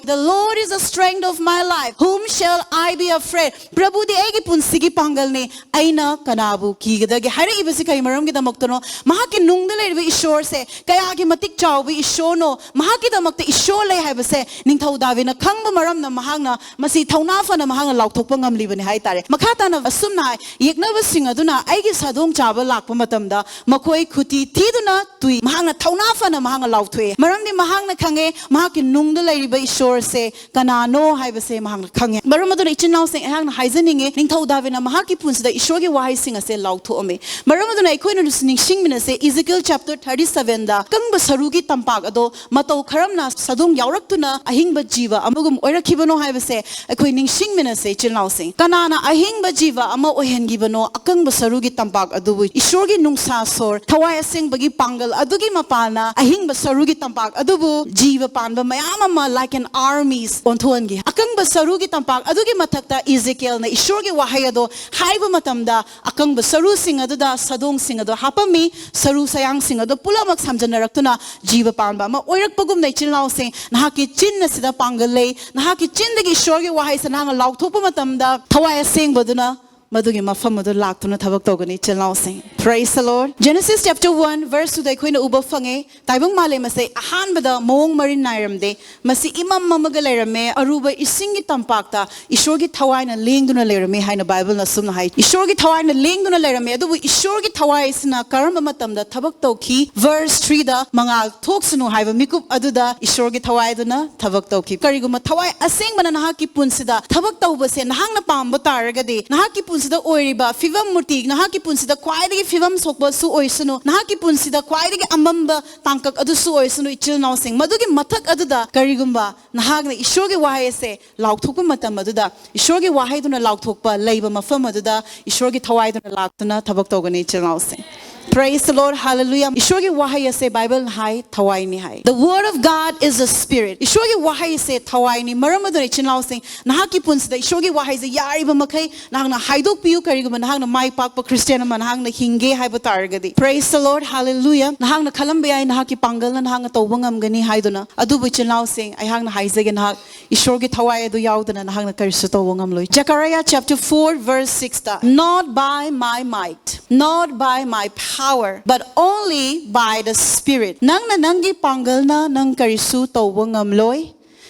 "The Lord is the strength of my life, whom shall I be afraid?" ꯄ꯭ꯔꯚꯨꯗꯤ ꯑꯩꯒꯤ ꯄꯨꯟꯁꯤꯒꯤ ꯄꯥꯡꯒꯜꯅꯤ, ꯑꯩꯅ ꯀꯅꯥꯕꯨ ꯀꯤꯒꯗꯒꯦ? ꯍꯥꯏꯔꯛꯏꯕꯁꯤ ꯀꯔꯤ ꯃꯔꯝꯒꯤꯗꯃꯛꯇꯅꯣ? ꯃꯍꯥꯛꯀꯤ ꯅꯨꯡꯗ ꯂꯩꯔꯤꯕ ꯏꯁꯣꯔꯁꯦ ꯀꯌꯥꯒꯤ ꯃꯇꯤꯛ ꯆꯥꯎꯕ ꯏꯁꯣꯔꯅꯣ, ꯃꯍꯥꯛꯀꯤꯗꯃꯛꯇ ꯏꯁꯣꯔ ꯂꯩ ꯍꯥꯏꯕꯁꯦ ꯅꯤꯡꯊꯧ ꯗꯥꯕꯤꯗꯅ ꯈꯪꯕ ꯃꯔꯝꯅ ꯃꯍꯥꯛꯅ ꯃꯁꯤ ꯊꯧꯅꯥ ꯐꯅ ꯃꯍꯥꯛꯅ ꯂꯥꯎꯊꯣꯛꯄ ꯉꯝꯂꯤꯕꯅꯤ ꯍꯥꯏꯇꯥꯔꯦ꯫ ꯃꯈꯥ ꯇꯥꯅ ꯑꯁꯨꯝꯅ ꯍꯥꯏ, "ꯌꯦꯛꯅꯕꯁꯤꯡ ꯑꯗꯨꯅ ꯑꯩꯒꯤ ꯁꯥꯗꯣꯡ ꯆꯥꯕ ꯂꯥꯛꯄ ꯃꯇꯝꯗ ꯃꯈꯣꯏ ꯈꯨꯇꯤ ꯊꯤꯗꯨꯅ ꯇꯨꯏ"꯫ ꯃꯍꯥꯛꯅ ꯊꯧꯅꯥ ꯐꯅ ꯃꯍꯥꯛꯅ ꯂꯥꯎꯊꯣꯛꯑꯦ, ꯃꯔꯝꯗꯤ ꯃꯍꯥꯛꯅ ꯈꯪꯉꯦ ꯃꯍꯥꯛꯀꯤ ꯅꯨꯡꯗ ꯂꯩꯔꯤꯕ ꯏꯁꯣꯔꯁꯦ ꯀꯅꯥꯅꯣ ꯍꯥꯏꯕꯁꯦ ꯃꯍꯥꯛꯅ ꯈꯪꯉꯦ꯫ ꯃꯔꯝ ꯑꯗꯨꯅ ꯏꯆꯤꯟ ꯏꯅꯥꯎꯁꯤꯡ, ꯑꯩꯍꯥꯛꯅ ꯍꯥꯏꯖꯅꯤꯡꯉꯤ, ꯅꯤꯡꯊꯧ ꯗꯥꯕꯤꯗꯅ ꯃꯍꯥꯛꯀꯤ ꯄꯨꯟꯁꯤꯗ ꯏꯁꯣꯔꯒꯤ ꯋꯥꯍꯩꯁꯤꯡ ꯑꯁꯦ ꯂꯥꯎꯊꯣꯛꯑꯝꯃꯤ꯫ ꯃꯔꯝ ꯑꯗꯨꯅ ꯑꯩꯈꯣꯏꯅ ꯅꯤꯡꯁꯤꯡꯃꯤꯟꯅꯁꯦ, Ezekiel chapter thirty seven ꯗ ꯑꯀꯪꯕ ꯁꯔꯨꯒꯤ ꯇꯝꯄꯥꯛ ꯑꯗꯣ ꯃꯇꯧ ꯀꯔꯝꯅ ꯁꯥꯗꯣꯡ ꯌꯥꯎꯔꯛꯇꯨꯅ ꯑꯍꯤꯡꯕ ꯖꯤꯕ ꯑꯃꯒꯨꯝ ꯑꯣꯏꯔꯛꯈꯤꯕꯅꯣ ꯍꯥꯏꯕꯁꯦ ꯑꯩꯈꯣꯏ ꯅꯤꯡꯁꯤꯡꯃꯤꯟꯅꯁꯦ, ꯏꯆꯤꯟ ꯏꯅꯥꯎꯁꯤꯡ꯫ ꯀꯅꯥꯅ ꯑꯍꯤꯡꯕ ꯖꯤꯕ ꯑꯃ ꯑꯣꯏꯍꯟꯈꯤꯕꯅꯣ? ꯑꯀꯪꯕ ꯁꯔꯨꯒꯤ ꯇꯝꯄꯥꯛ ꯑꯗꯨꯕꯨ ꯏꯁꯣꯔꯒꯤ ꯅꯨꯡꯁꯥ ꯁꯣꯔ, ꯊꯋꯥꯏ ꯑꯁꯦꯡꯕꯒꯤ ꯄꯥꯡꯒꯜ ꯑꯗꯨꯒꯤ ꯃꯄꯥꯜꯅ ꯑꯍꯤꯡꯕ ꯁꯔꯨꯒꯤ ꯇꯝꯄꯥꯛ ꯑꯗꯨꯕꯨ ꯖꯤꯕ ꯄꯥꯟꯕ ꯃꯌꯥꯝ ꯑꯃ, like an armies, ꯑꯣꯟꯊꯣꯛꯍꯟꯈꯤ꯫ ꯑꯀꯪꯕ ꯁꯔꯨꯒꯤ ꯇꯝꯄꯥꯛ ꯑꯗꯨꯒꯤ ꯃꯊꯛꯇ ꯏꯖꯦꯀꯦꯜꯅ ꯏꯁꯣꯔꯒꯤ ꯋꯥꯍꯩ ꯑꯗꯣ ꯍꯥꯏꯕ ꯃꯇꯝꯗ, ꯑꯀꯪꯕ ꯁꯔꯨꯁꯤꯡ ꯑꯗꯨꯗ ꯁꯥꯗꯣꯡꯁꯤꯡ ꯑꯗꯣ ꯍꯥꯞꯄꯝꯃꯤ꯫ ꯁꯔꯨ ꯁꯌꯥꯡꯁꯤꯡ ꯑꯗꯣ ꯄꯨꯝꯅꯃꯛ ꯁꯝꯖꯟꯅꯔꯛꯇꯨꯅ ꯖꯤꯕ ꯄꯥꯟꯕ ꯑꯃ ꯑꯣꯏꯔꯛꯄꯒꯨꯝꯅ, ꯏꯆꯤꯜ ꯏꯅꯥꯎꯁꯤꯡ, ꯅꯍꯥꯛꯀꯤ ꯆꯤꯟ ꯑꯁꯤꯗ ꯄꯥꯡꯒꯜ ꯂꯩ꯫ ꯅꯍꯥꯛꯀꯤ ꯆꯤꯟꯗꯒꯤ ꯏꯁꯣꯔꯒꯤ ꯋꯥꯍꯩꯁꯦ ꯅꯍꯥꯛꯅ ꯂꯥꯎꯊꯣꯛꯄ ꯃꯇꯝꯗ, ꯊꯋꯥꯏ ꯑꯁꯦꯡꯕꯗꯨꯅ ꯃꯗꯨꯒꯤ ꯃꯐꯝ ꯑꯗꯨ ꯂꯥꯛꯇꯨꯅ ꯊꯕꯛ ꯇꯧꯒꯅꯤ, ꯏꯆꯤꯜ ꯏꯅꯥꯎꯁꯤꯡ꯫ Praise the Lord. Genesis chapter one verse two ꯗ ꯑꯩꯈꯣꯏꯅ ꯎꯕ ꯐꯪꯉꯦ, ꯇꯥꯏꯕꯪ ꯃꯥꯂꯦꯝ ꯑꯁꯦ ꯑꯍꯥꯟꯕꯗ ꯃꯑꯣꯡ ꯃꯔꯤꯟ ꯅꯥꯏꯔꯝꯗꯦ, ꯃꯁꯤ ꯏꯃꯝ ꯃꯝꯃꯒ ꯂꯩꯔꯝꯃꯦ, ꯑꯔꯨꯕ ꯏꯁꯤꯡꯒꯤ ꯇꯝꯄꯥꯛꯇ ꯏꯁꯣꯔꯒꯤ ꯊꯋꯥꯏꯅ ꯂꯦꯡꯗꯨꯅ ꯂꯩꯔꯝꯃꯦ ꯍꯥꯏꯅ ꯕꯥꯏꯕꯜꯅ ꯑꯁꯨꯝꯅ ꯍꯥꯏ꯫ ꯏꯁꯣꯔꯒꯤ ꯊꯋꯥꯏꯅ ꯂꯦꯡꯗꯨꯅ ꯂꯩꯔꯝꯃꯦ, ꯑꯗꯨꯕꯨ ꯏꯁꯣꯔꯒꯤ ꯊꯋꯥꯏ ꯑꯁꯤꯅ ꯀꯔꯝꯕ ꯃꯇꯝꯗ ꯊꯕꯛ ꯇꯧꯈꯤ? Verse three ꯗ, "ꯃꯉꯥꯜ ꯊꯣꯛꯁꯅꯨ" ꯍꯥꯏꯕ ꯃꯤꯀꯨꯞ ꯑꯗꯨꯗ ꯏꯁꯣꯔꯒꯤ ꯊꯋꯥꯏ ꯑꯗꯨꯅ ꯊꯕꯛ ꯇꯧꯈꯤ꯫ ꯀꯔꯤꯒꯨꯝꯕ ꯊꯋꯥꯏ ꯑꯁꯦꯡꯕꯅ ꯅꯍꯥꯛꯀꯤ ꯄꯨꯟꯁꯤꯗ ꯊꯕꯛ ꯇꯧꯕꯁꯦ ꯅꯍꯥꯛꯅ ꯄꯥꯝꯕ ꯇꯥꯔꯒꯗꯤ, ꯅꯍꯥꯛꯀꯤ ꯄꯨꯟꯁꯤꯗ ꯑꯣꯏꯔꯤꯕ ꯐꯤꯕꯝ ꯃꯨꯔꯇꯤ, ꯅꯍꯥꯛꯀꯤ ꯄꯨꯟꯁꯤꯗ ꯈ꯭ꯋꯥꯏꯗꯒꯤ ꯐꯤꯕꯝ ꯁꯣꯛꯄꯁꯨ ꯑꯣꯏꯁꯅꯨ, ꯅꯍꯥꯛꯀꯤ ꯄꯨꯟꯁꯤꯗ ꯈ꯭ꯋꯥꯏꯗꯒꯤ ꯑꯃꯝꯕ ꯇꯥꯡꯀꯛ ꯑꯗꯨꯁꯨ ꯑꯣꯏꯁꯅꯨ, ꯏꯆꯤꯜ ꯏꯅꯥꯎꯁꯤꯡ, ꯃꯗꯨꯒꯤ ꯃꯊꯛ ꯑꯗꯨꯗ ꯀꯔꯤꯒꯨꯝꯕ ꯅꯍꯥꯛꯅ ꯏꯁꯣꯔꯒꯤ ꯋꯥꯍꯩ ꯑꯁꯦ ꯂꯥꯎꯊꯣꯛꯄ ꯃꯇꯝ ꯑꯗꯨꯗ, ꯏꯁꯣꯔꯒꯤ ꯋꯥꯍꯩꯗꯨꯅ ꯂꯥꯎꯊꯣꯛꯄ ꯂꯩꯕ ꯃꯐꯝ ꯑꯗꯨꯗ ꯏꯁꯣꯔꯒꯤ ꯊꯋꯥꯏꯗꯨꯅ ꯂꯥꯛꯇꯨꯅ ꯊꯕꯛ ꯇꯧꯒꯅꯤ, ꯏꯆꯤꯜ ꯏꯅꯥꯎꯁꯤꯡ꯫ Praise the Lord, hallelujah. ꯏꯁꯣꯔꯒꯤ ꯋꯥꯍꯩ ꯑꯁꯦ ꯕꯥꯏꯕꯜꯅ ꯍꯥꯏ, ꯊꯋꯥꯏꯅꯤ ꯍꯥꯏ꯫ The word of God is a spirit. ꯏꯁꯣꯔꯒꯤ ꯋꯥꯍꯩꯁꯦ ꯊꯋꯥꯏꯅꯤ꯫ ꯃꯔꯝ ꯑꯗꯨꯅ, ꯏꯆꯤꯜ ꯏꯅꯥꯎꯁꯤꯡ, ꯅꯍꯥꯛꯀꯤ ꯄꯨꯟꯁꯤꯗ ꯏꯁꯣꯔꯒꯤ ꯋꯥꯍꯩꯁꯦ ꯌꯥꯔꯤꯕ ꯃꯈꯩ ꯅꯍꯥꯛꯅ ꯍꯥꯏꯗꯣꯛꯄꯤꯌꯨ꯫ ꯀꯔꯤꯒꯨꯝꯕ ꯅꯍꯥꯛꯅ ꯃꯥꯏ ꯄꯥꯛꯄ ꯈ꯭ꯔꯤꯁꯇꯤꯌꯥꯟ ꯑꯃ ꯅꯍꯥꯛꯅ ꯍꯤꯡꯒꯦ ꯍꯥꯏꯕ ꯇꯥꯔꯒꯗꯤ, praise the Lord, hallelujah, ꯅꯍꯥꯛꯅ ꯈꯜꯂꯝꯕ ꯌꯥꯏ, ꯅꯍꯥꯛꯀꯤ ꯄꯥꯡꯒꯜꯅ ꯅꯍꯥꯛꯅ ꯇꯧꯕ ꯉꯝꯒꯅꯤ ꯍꯥꯏꯗꯨꯅ꯫ ꯑꯗꯨꯕꯨ, ꯏꯆꯤꯜ ꯏꯅꯥꯎꯁꯤꯡ, ꯑꯩꯍꯥꯛꯅ ꯍꯥꯏꯖꯒꯦ, ꯅꯍꯥꯛ ꯏꯁꯣꯔꯒꯤ ꯊꯋꯥꯏ ꯑꯗꯨ ꯌꯥꯎꯗꯅ ꯅꯍꯥꯛꯅ ꯀꯔꯤꯁꯨ ꯇꯧꯕ ꯉꯝꯂꯣꯏ꯫ Zechariah chapter four verse six ꯇ, "Not by my might, not by my power, but only by the Spirit." ꯅꯪꯅ ꯅꯪꯒꯤ ꯄꯥꯡꯒꯜꯅ ꯅꯪ ꯀꯔꯤꯁꯨ ꯇꯧꯕ ꯉꯝꯂꯣꯏ꯫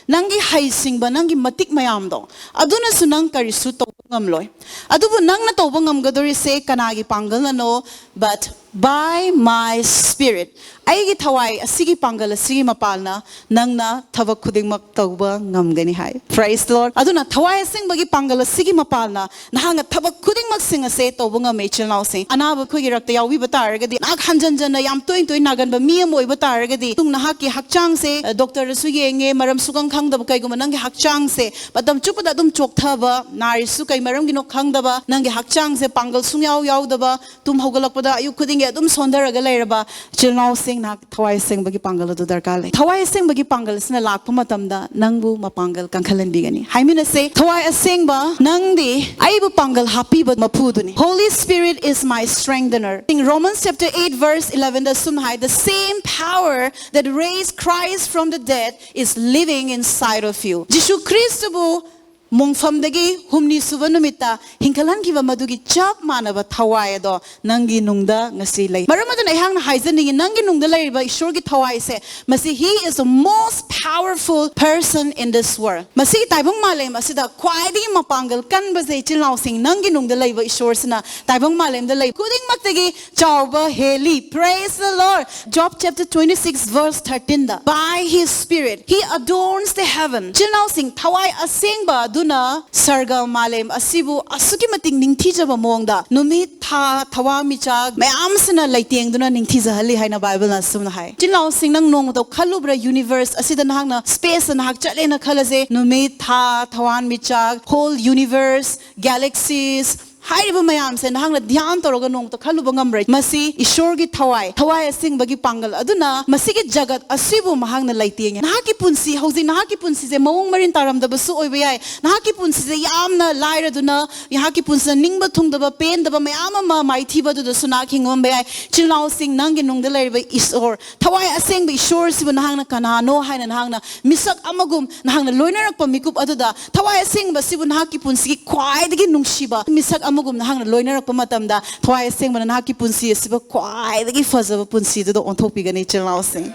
ꯅꯪꯒꯤ ꯍꯩꯁꯤꯡꯕ, ꯅꯪꯒꯤ ꯃꯇꯤꯛ ꯃꯌꯥꯝꯗꯣ, ꯑꯗꯨꯅꯁꯨ ꯅꯪ ꯀꯔꯤꯁꯨ ꯇꯧꯕ ꯉꯝꯂꯣꯏ꯫ ꯑꯗꯨꯕꯨ ꯅꯪꯅ ꯇꯧꯕ ꯉꯝꯒꯗꯧꯔꯤꯁꯦ ꯀꯅꯥꯒꯤ ꯄꯥꯡꯒꯜꯅꯅꯣ? But by my spirit. ꯑꯩꯒꯤ ꯊꯋꯥꯏ ꯑꯁꯤꯒꯤ ꯄꯥꯡꯒꯜ ꯑꯁꯤꯒꯤ ꯃꯄꯥꯜꯅ ꯅꯪꯅ ꯊꯕꯛ ꯈꯨꯗꯤꯡꯃꯛ ꯇꯧꯕ ꯉꯝꯒꯅꯤ ꯍꯥꯏ꯫ Praise the Lord. ꯑꯗꯨꯅ ꯊꯋꯥꯏ ꯑꯁꯦꯡꯕꯒꯤ ꯄꯥꯡꯒꯜ ꯑꯁꯤꯒꯤ ꯃꯄꯥꯜꯅ ꯅꯍꯥꯛꯅ ꯊꯕꯛ ꯈꯨꯗꯤꯡꯃꯛꯁꯤꯡ ꯑꯁꯦ ꯇꯧꯕ ꯉꯝꯃꯦ, ꯏꯆꯤꯜ ꯏꯅꯥꯎꯁꯤꯡ꯫ ꯑꯅꯥꯕ ꯑꯩꯈꯣꯏꯒꯤ ꯔꯛꯇ ꯌꯥꯎꯕꯤꯕ ꯇꯥꯔꯒꯗꯤ, ꯅꯍꯥꯛ ꯍꯟꯖꯟ ꯍꯟꯖꯟꯅ ꯌꯥꯝ ꯇꯣꯏꯅ ꯇꯣꯏꯅ ꯅꯥꯒꯟꯕ ꯃꯤ ꯑꯃ ꯑꯣꯏꯕ ꯇꯥꯔꯒꯗꯤ, ꯅꯍꯥꯛꯀꯤ ꯍꯛꯆꯥꯡꯁꯦ, ꯑ, ꯗꯣꯛꯇꯔꯗꯁꯨ ꯌꯦꯡꯉꯦ, ꯃꯔꯝ ꯁꯨꯈꯪ ꯈꯪꯗꯕ, ꯀꯩꯒꯨꯝꯕ ꯅꯪꯒꯤ ꯍꯛꯆꯥꯡꯁꯦ ꯃꯇꯝ ꯆꯨꯞꯄꯗ ꯑꯗꯨꯝ ꯆꯣꯛꯊꯕ, ꯅꯥꯔꯤꯁꯨ ꯀꯩ ꯃꯔꯝꯒꯤꯅꯣ ꯈꯪꯗꯕ, ꯅꯪꯒꯤ ꯍꯛꯆꯥꯡꯁꯦ ꯄꯥꯡꯒꯜ ꯁꯨꯡꯌꯥꯎ ꯌꯥꯎꯗꯕ, ꯇꯨꯝ ꯍꯧꯒꯠꯂꯛꯄꯗ ꯑꯌꯨꯛ ꯈꯨꯗꯤꯡꯒꯤ ꯑꯗꯨꯝ ꯁꯣꯟꯊꯔꯒ ꯂꯩꯔꯕ, ꯏꯆꯤꯜ ꯏꯅꯥꯎꯁꯤꯡ, ꯅꯍꯥꯛ ꯊꯋꯥꯏ ꯑꯁꯦꯡꯕꯒꯤ ꯄꯥꯡꯒꯜ ꯑꯗꯨ ꯗꯔꯀꯥꯔ ꯂꯩ꯫ ꯊꯋꯥꯏ ꯑꯁꯦꯡꯕꯒꯤ ꯄꯥꯡꯒꯜ ꯑꯁꯤꯅ ꯂꯥꯛꯄ ꯃꯇꯝꯗ ꯅꯪꯕꯨ ꯃꯄꯥꯡꯒꯜ ꯀꯟꯈꯠꯍꯟꯕꯤꯒꯅꯤ꯫ ꯍꯥꯏꯃꯤꯟꯅꯁꯦ, "ꯊꯋꯥꯏ ꯑꯁꯦꯡꯕ, ꯅꯪꯗꯤ ꯑꯩꯕꯨ ꯄꯥꯡꯒꯜ ꯍꯥꯞꯄꯤꯕ ꯃꯄꯨꯗꯨꯅꯤ." "Holy Spirit is my strengthener." In Romans chapter eight verse eleven ꯗ ꯁꯨꯝ ꯍꯥꯏ, "The same power that raised Christ from the dead is living inside of you." ꯖꯤꯁꯨ ꯈ꯭ꯔꯤꯁꯇꯕꯨ ꯃꯣꯡꯐꯝꯗꯒꯤ ꯍꯨꯝꯅꯤ ꯁꯨꯕ ꯅꯨꯃꯤꯠꯇ ꯍꯤꯡꯈꯠꯍꯟꯈꯤꯕ ꯃꯗꯨꯒꯤ ꯆꯞ ꯃꯥꯟꯅꯕ ꯊꯋꯥꯏ ꯑꯗꯣ ꯅꯪꯒꯤ ꯅꯨꯡꯗ ꯉꯁꯤ ꯂꯩ꯫ ꯃꯔꯝ ꯑꯗꯨꯅ ꯑꯩꯍꯥꯛꯅ ꯍꯥꯏꯖꯅꯤꯡꯉꯤ, ꯅꯪꯒꯤ ꯅꯨꯡꯗ ꯂꯩꯔꯤꯕ ꯏꯁꯣꯔꯒꯤ ꯊꯋꯥꯏꯁꯦ, ꯃꯁꯤ he is the most powerful person in this world꯫ ꯃꯁꯤꯒꯤ ꯇꯥꯏꯕꯪ ꯃꯥꯂꯦꯝ ꯑꯁꯤꯗ ꯈ꯭ꯋꯥꯏꯗꯒꯤ ꯃꯄꯥꯡꯒꯜ ꯀꯟꯕꯁꯦ, ꯏꯆꯤꯜ ꯏꯅꯥꯎꯁꯤꯡ, ꯅꯪꯒꯤ ꯅꯨꯡꯗ ꯂꯩꯕ ꯏꯁꯣꯔꯁꯤꯅ ꯇꯥꯏꯕꯪ ꯃꯥꯂꯦꯝꯗ ꯂꯩ ꯈꯨꯗꯤꯡꯃꯛꯇꯒꯤ ꯆꯥꯎꯕ ꯍꯦꯜꯂꯤ꯫ Praise the Lord꯫ Job chapter twenty-six verse thirteen the, "By his spirit he adorns the heaven." ꯏꯆꯤꯜ ꯏꯅꯥꯎꯁꯤꯡ, ꯊꯋꯥꯏ ꯑꯁꯦꯡꯕ ꯑꯗꯨꯅ ꯁꯔꯒ ꯃꯥꯂꯦꯝ ꯑꯁꯤꯕꯨ ꯑꯁꯨꯛꯀꯤ ꯃꯇꯤꯛ ꯅꯤꯡꯊꯤꯖꯕ ꯃꯑꯣꯡꯗ ꯅꯨꯃꯤꯠ, ꯊꯥ, ꯊꯋꯥꯟꯃꯤꯆꯥꯛ ꯃꯌꯥꯝꯁꯤꯅ ꯂꯩꯇꯦꯡꯗꯨꯅ ꯅꯤꯡꯊꯤꯖꯍꯜꯂꯤ ꯍꯥꯏꯅ ꯕꯥꯏꯕꯜꯅ ꯑꯁꯨꯝꯅ ꯍꯥꯏ꯫ ꯏꯆꯤꯜ ꯏꯅꯥꯎꯁꯤꯡ, ꯅꯪ ꯅꯣꯡꯃꯇ ꯈꯜꯂꯨꯕ꯭ꯔꯥ, universe ꯑꯁꯤꯗ ꯅꯍꯥꯛꯅ space ꯇ ꯅꯍꯥꯛ ꯆꯠꯂꯦꯅ ꯈꯜꯂꯁꯦ, ꯅꯨꯃꯤꯠ, ꯊꯥ, ꯊꯋꯥꯟꯃꯤꯆꯥꯛ, whole universe, galaxies, ꯍꯥꯏꯔꯤꯕ ꯃꯌꯥꯝꯁꯦ ꯅꯍꯥꯛꯅ ꯙ꯭ꯌꯥꯟ ꯇꯧꯔꯒ ꯅꯣꯡꯃꯇ ꯈꯜꯂꯨꯕ ꯉꯝꯔꯣꯏ꯫ ꯃꯁꯤ ꯏꯁꯣꯔꯒꯤ ꯊꯋꯥꯏ, ꯊꯋꯥꯏ ꯑꯁꯦꯡꯕꯒꯤ ꯄꯥꯡꯒꯜ ꯑꯗꯨꯅ ꯃꯁꯤꯒꯤ ꯖꯒꯠ ꯑꯁꯤꯕꯨ ꯃꯍꯥꯛꯅ ꯂꯩꯇꯦꯡꯉꯦ꯫ ꯅꯍꯥꯛꯀꯤ ꯄꯨꯟꯁꯤ, ꯍꯧꯖꯤꯛ ꯅꯍꯥꯛꯀꯤ ꯄꯨꯟꯁꯤꯁꯦ ꯃꯑꯣꯡ ꯃꯔꯤꯟ ꯇꯥꯔꯝꯗꯕꯁꯨ ꯑꯣꯏꯕ ꯌꯥꯏ, ꯅꯍꯥꯛꯀꯤ ꯄꯨꯟꯁꯤꯁꯦ ꯌꯥꯝꯅ ꯂꯥꯏꯔꯗꯨꯅ, ꯅꯍꯥꯛꯀꯤ ꯄꯨꯟꯁꯤꯗ ꯅꯤꯡꯕ ꯊꯨꯡꯗꯕ, ꯄꯦꯟꯗꯕ ꯃꯌꯥꯝ ꯑꯃ ꯃꯥꯏꯊꯤꯕ ꯑꯗꯨꯗꯁꯨ ꯅꯍꯥꯛ ꯍꯤꯡꯉꯝꯕ ꯌꯥꯏ꯫ ꯏꯆꯤꯜ ꯏꯅꯥꯎꯁꯤꯡ, ꯅꯪꯒꯤ ꯅꯨꯡꯗ ꯂꯩꯔꯤꯕ ꯏꯁꯣꯔ, ꯊꯋꯥꯏ ꯑꯁꯦꯡꯕ ꯏꯁꯣꯔꯁꯤꯕꯨ ꯅꯍꯥꯛꯅ ꯀꯅꯥꯅꯣ ꯍꯥꯏꯅ ꯅꯍꯥꯛꯅ ꯃꯤꯁꯛ ꯑꯃꯒꯨꯝ ꯅꯍꯥꯛꯅ ꯂꯣꯏꯅꯔꯛꯄ ꯃꯤꯀꯨꯞ ꯑꯗꯨꯗ, ꯊꯋꯥꯏ ꯑꯁꯦꯡꯕꯁꯤꯕꯨ ꯅꯍꯥꯛꯀꯤ ꯄꯨꯟꯁꯤꯒꯤ ꯈ꯭ꯋꯥꯏꯗꯒꯤ ꯅꯨꯡꯁꯤꯕ ꯃꯤꯁꯛ ꯑꯃꯒꯨꯝ ꯅꯍꯥꯛꯅ ꯂꯣꯏꯅꯔꯛꯄ ꯃꯇꯝꯗ, ꯊꯋꯥꯏ ꯑꯁꯦꯡꯕꯅ ꯅꯍꯥꯛꯀꯤ ꯄꯨꯟꯁꯤ ꯑꯁꯤꯕꯨ ꯈ꯭ꯋꯥꯏꯗꯒꯤ ꯐꯖꯕ ꯄꯨꯟꯁꯤꯗꯨꯗ ꯑꯣꯟꯊꯣꯛꯄꯤꯒꯅꯤ, ꯏꯆꯤꯜ ꯏꯅꯥꯎꯁꯤꯡ꯫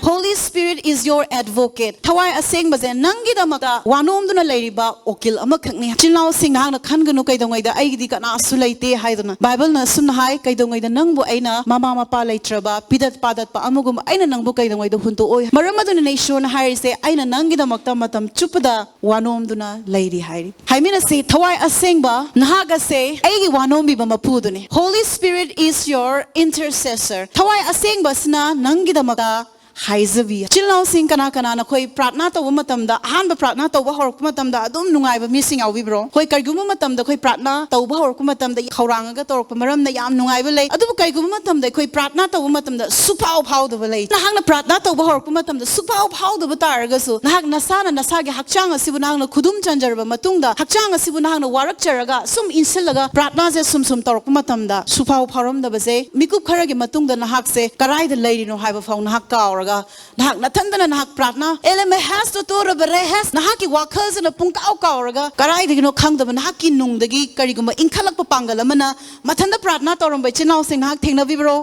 Holy Spirit is your advocate. ꯊꯋꯥꯏ ꯑꯁꯦꯡꯕꯁꯦ ꯅꯪꯒꯤꯗꯃꯛꯇ ꯋꯥꯅꯣꯝꯗꯨꯅ ꯂꯩꯔꯤꯕ ꯎꯀꯤꯜ ꯑꯃꯈꯛꯅꯤ꯫ ꯏꯆꯤꯜ ꯏꯅꯥꯎꯁꯤꯡ, ꯅꯍꯥꯛꯅ ꯈꯟꯒꯅꯨ, "ꯀꯩꯗꯧꯉꯩꯗ ꯑꯩꯒꯤꯗꯤ ꯀꯅꯥꯁꯨ ꯂꯩꯇꯦ" ꯍꯥꯏꯗꯨꯅ꯫ ꯕꯥꯏꯕꯜꯅ ꯑꯁꯨꯝꯅ ꯍꯥꯏ, "ꯀꯩꯗꯧꯉꯩꯗ ꯅꯪꯕꯨ ꯑꯩꯅ ꯃꯃꯥ ꯃꯄꯥ ꯂꯩꯇ꯭ꯔꯕ, ꯄꯤꯗꯠ ꯄꯥꯗꯠꯄ ꯑꯃꯒꯨꯝ ꯑꯩꯅ ꯅꯪꯕꯨ ꯀꯩꯗꯧꯉꯩꯗ ꯍꯨꯟꯗꯣꯛꯑꯣꯏ?" ꯃꯔꯝ ꯑꯗꯨꯅꯅꯦ ꯏꯁꯣꯔꯅ ꯍꯥꯏꯔꯤꯁꯦ, "ꯑꯩꯅ ꯅꯪꯒꯤꯗꯃꯛꯇ ꯃꯇꯝ ꯆꯨꯞꯄꯗ ꯋꯥꯅꯣꯝꯗꯨꯅ ꯂꯩꯔꯤ" ꯍꯥꯏꯔꯤ꯫ ꯍꯥꯏꯃꯤꯟꯅꯁꯤ, ꯊꯋꯥꯏ ꯑꯁꯦꯡꯕ, ꯅꯍꯥꯛ ꯑꯁꯦ ꯑꯩꯒꯤ ꯋꯥꯅꯣꯝꯕꯤꯕ ꯃꯄꯨꯗꯨꯅꯤ꯫ Holy Spirit is your intercessor. ꯊꯋꯥꯏ ꯑꯁꯦꯡꯕꯁꯤꯅ ꯅꯪꯒꯤꯗꯃꯛꯇ ꯍꯥꯏꯖꯕꯤ꯫ ꯏꯆꯤꯜ ꯏꯅꯥꯎꯁꯤꯡ, ꯀꯅꯥ ꯀꯅꯥꯅ ꯑꯩꯈꯣꯏ ꯄ꯭ꯔꯥꯊꯅꯥ ꯇꯧꯕ ꯃꯇꯝꯗ, ꯑꯍꯥꯟꯕ ꯄ꯭ꯔꯥꯊꯅꯥ ꯇꯧꯕ ꯍꯧꯔꯛꯄ ꯃꯇꯝꯗ ꯑꯗꯨꯝ ꯅꯨꯡꯉꯥꯏꯕ ꯃꯤꯁꯤꯡ ꯌꯥꯎꯕꯤꯕ꯭ꯔꯣ? ꯍꯣꯏ, ꯀꯔꯤꯒꯨꯝꯕ ꯃꯇꯝꯗ ꯑꯩꯈꯣꯏ ꯄ꯭ꯔꯥꯊꯅꯥ ꯇꯧꯕ ꯍꯧꯔꯛꯄ ꯃꯇꯝꯗ ꯈꯧꯔꯥꯡꯉꯒ ꯇꯧꯔꯛꯄ ꯃꯔꯝꯅ ꯌꯥꯝ ꯅꯨꯡꯉꯥꯏꯕ ꯂꯩ꯫ ꯑꯗꯨꯕꯨ ꯀꯔꯤꯒꯨꯝꯕ ꯃꯇꯝꯗ ꯑꯩꯈꯣꯏ ꯄ꯭ꯔꯥꯊꯅꯥ ꯇꯧꯕ ꯃꯇꯝꯗ ꯁꯨꯐꯥꯎ ꯐꯥꯎꯗꯕ ꯂꯩ꯫ ꯅꯍꯥꯛꯅ ꯄ꯭ꯔꯥꯊꯅꯥ ꯇꯧꯕ ꯍꯧꯔꯛꯄ ꯃꯇꯝꯗ ꯁꯨꯐꯥꯎ ꯐꯥꯎꯗꯕ ꯇꯥꯔꯒꯁꯨ, ꯅꯍꯥꯛ ꯅꯁꯥꯅ ꯅꯁꯥꯒꯤ ꯍꯛꯆꯥꯡ ꯑꯁꯤꯕꯨ ꯅꯍꯥꯛꯅ ꯈꯨꯗꯨꯝ ꯆꯟꯖꯔꯕ ꯃꯇꯨꯡꯗ, ꯍꯛꯆꯥꯡ ꯑꯁꯤꯕꯨ ꯅꯍꯥꯛꯅ ꯋꯥꯔꯛꯆꯔꯒ ꯁꯨꯝ ꯏꯟꯁꯤꯜꯂꯒ ꯄ꯭ꯔꯥꯊꯅꯥꯁꯦ ꯁꯨꯝ ꯁꯨꯝ ꯇꯧꯔꯛꯄ ꯃꯇꯝꯗ, ꯁꯨꯐꯥꯎ ꯐꯥꯎꯔꯝꯗꯕꯁꯦ, ꯃꯤꯀꯨꯞ ꯈꯔꯒꯤ ꯃꯇꯨꯡꯗ ꯅꯍꯥꯛꯁꯦ ꯀꯔꯥꯏꯗ ꯂꯩꯔꯤꯅꯣ ꯍꯥꯏꯕ ꯐꯥꯎ ꯅꯍꯥꯛ ꯀꯥꯎꯔꯒ ꯅꯍꯥꯛ ꯅꯊꯟꯗꯅ ꯅꯍꯥꯛ ꯄ꯭ꯔꯥꯊꯅꯥ, "ꯑꯦꯂꯦꯃꯦ ꯍꯦꯁ ꯇꯣ ꯇꯣꯔ ꯕꯔꯦ ꯍꯦꯁ", ꯅꯍꯥꯛꯀꯤ ꯋꯥꯈꯜꯁꯤꯅ ꯄꯨꯡꯀꯥꯎ ꯀꯥꯎꯔꯒ ꯀꯗꯥꯏꯗꯒꯤꯅꯣ ꯈꯪꯗꯕ ꯅꯍꯥꯛꯀꯤ ꯅꯨꯡꯗꯒꯤ ꯀꯔꯤꯒꯨꯝꯕ ꯏꯟꯈꯠꯂꯛꯄ ꯄꯥꯡꯒꯜ ꯑꯃꯅ ꯃꯊꯟꯇ ꯄ꯭ꯔꯥꯊꯅꯥ ꯇꯧꯔꯝꯕ ꯏꯆꯤꯟ ꯏꯅꯥꯎꯁꯤꯡ ꯅꯍꯥꯛ ꯊꯦꯡꯅꯕꯤꯕ꯭ꯔꯣ?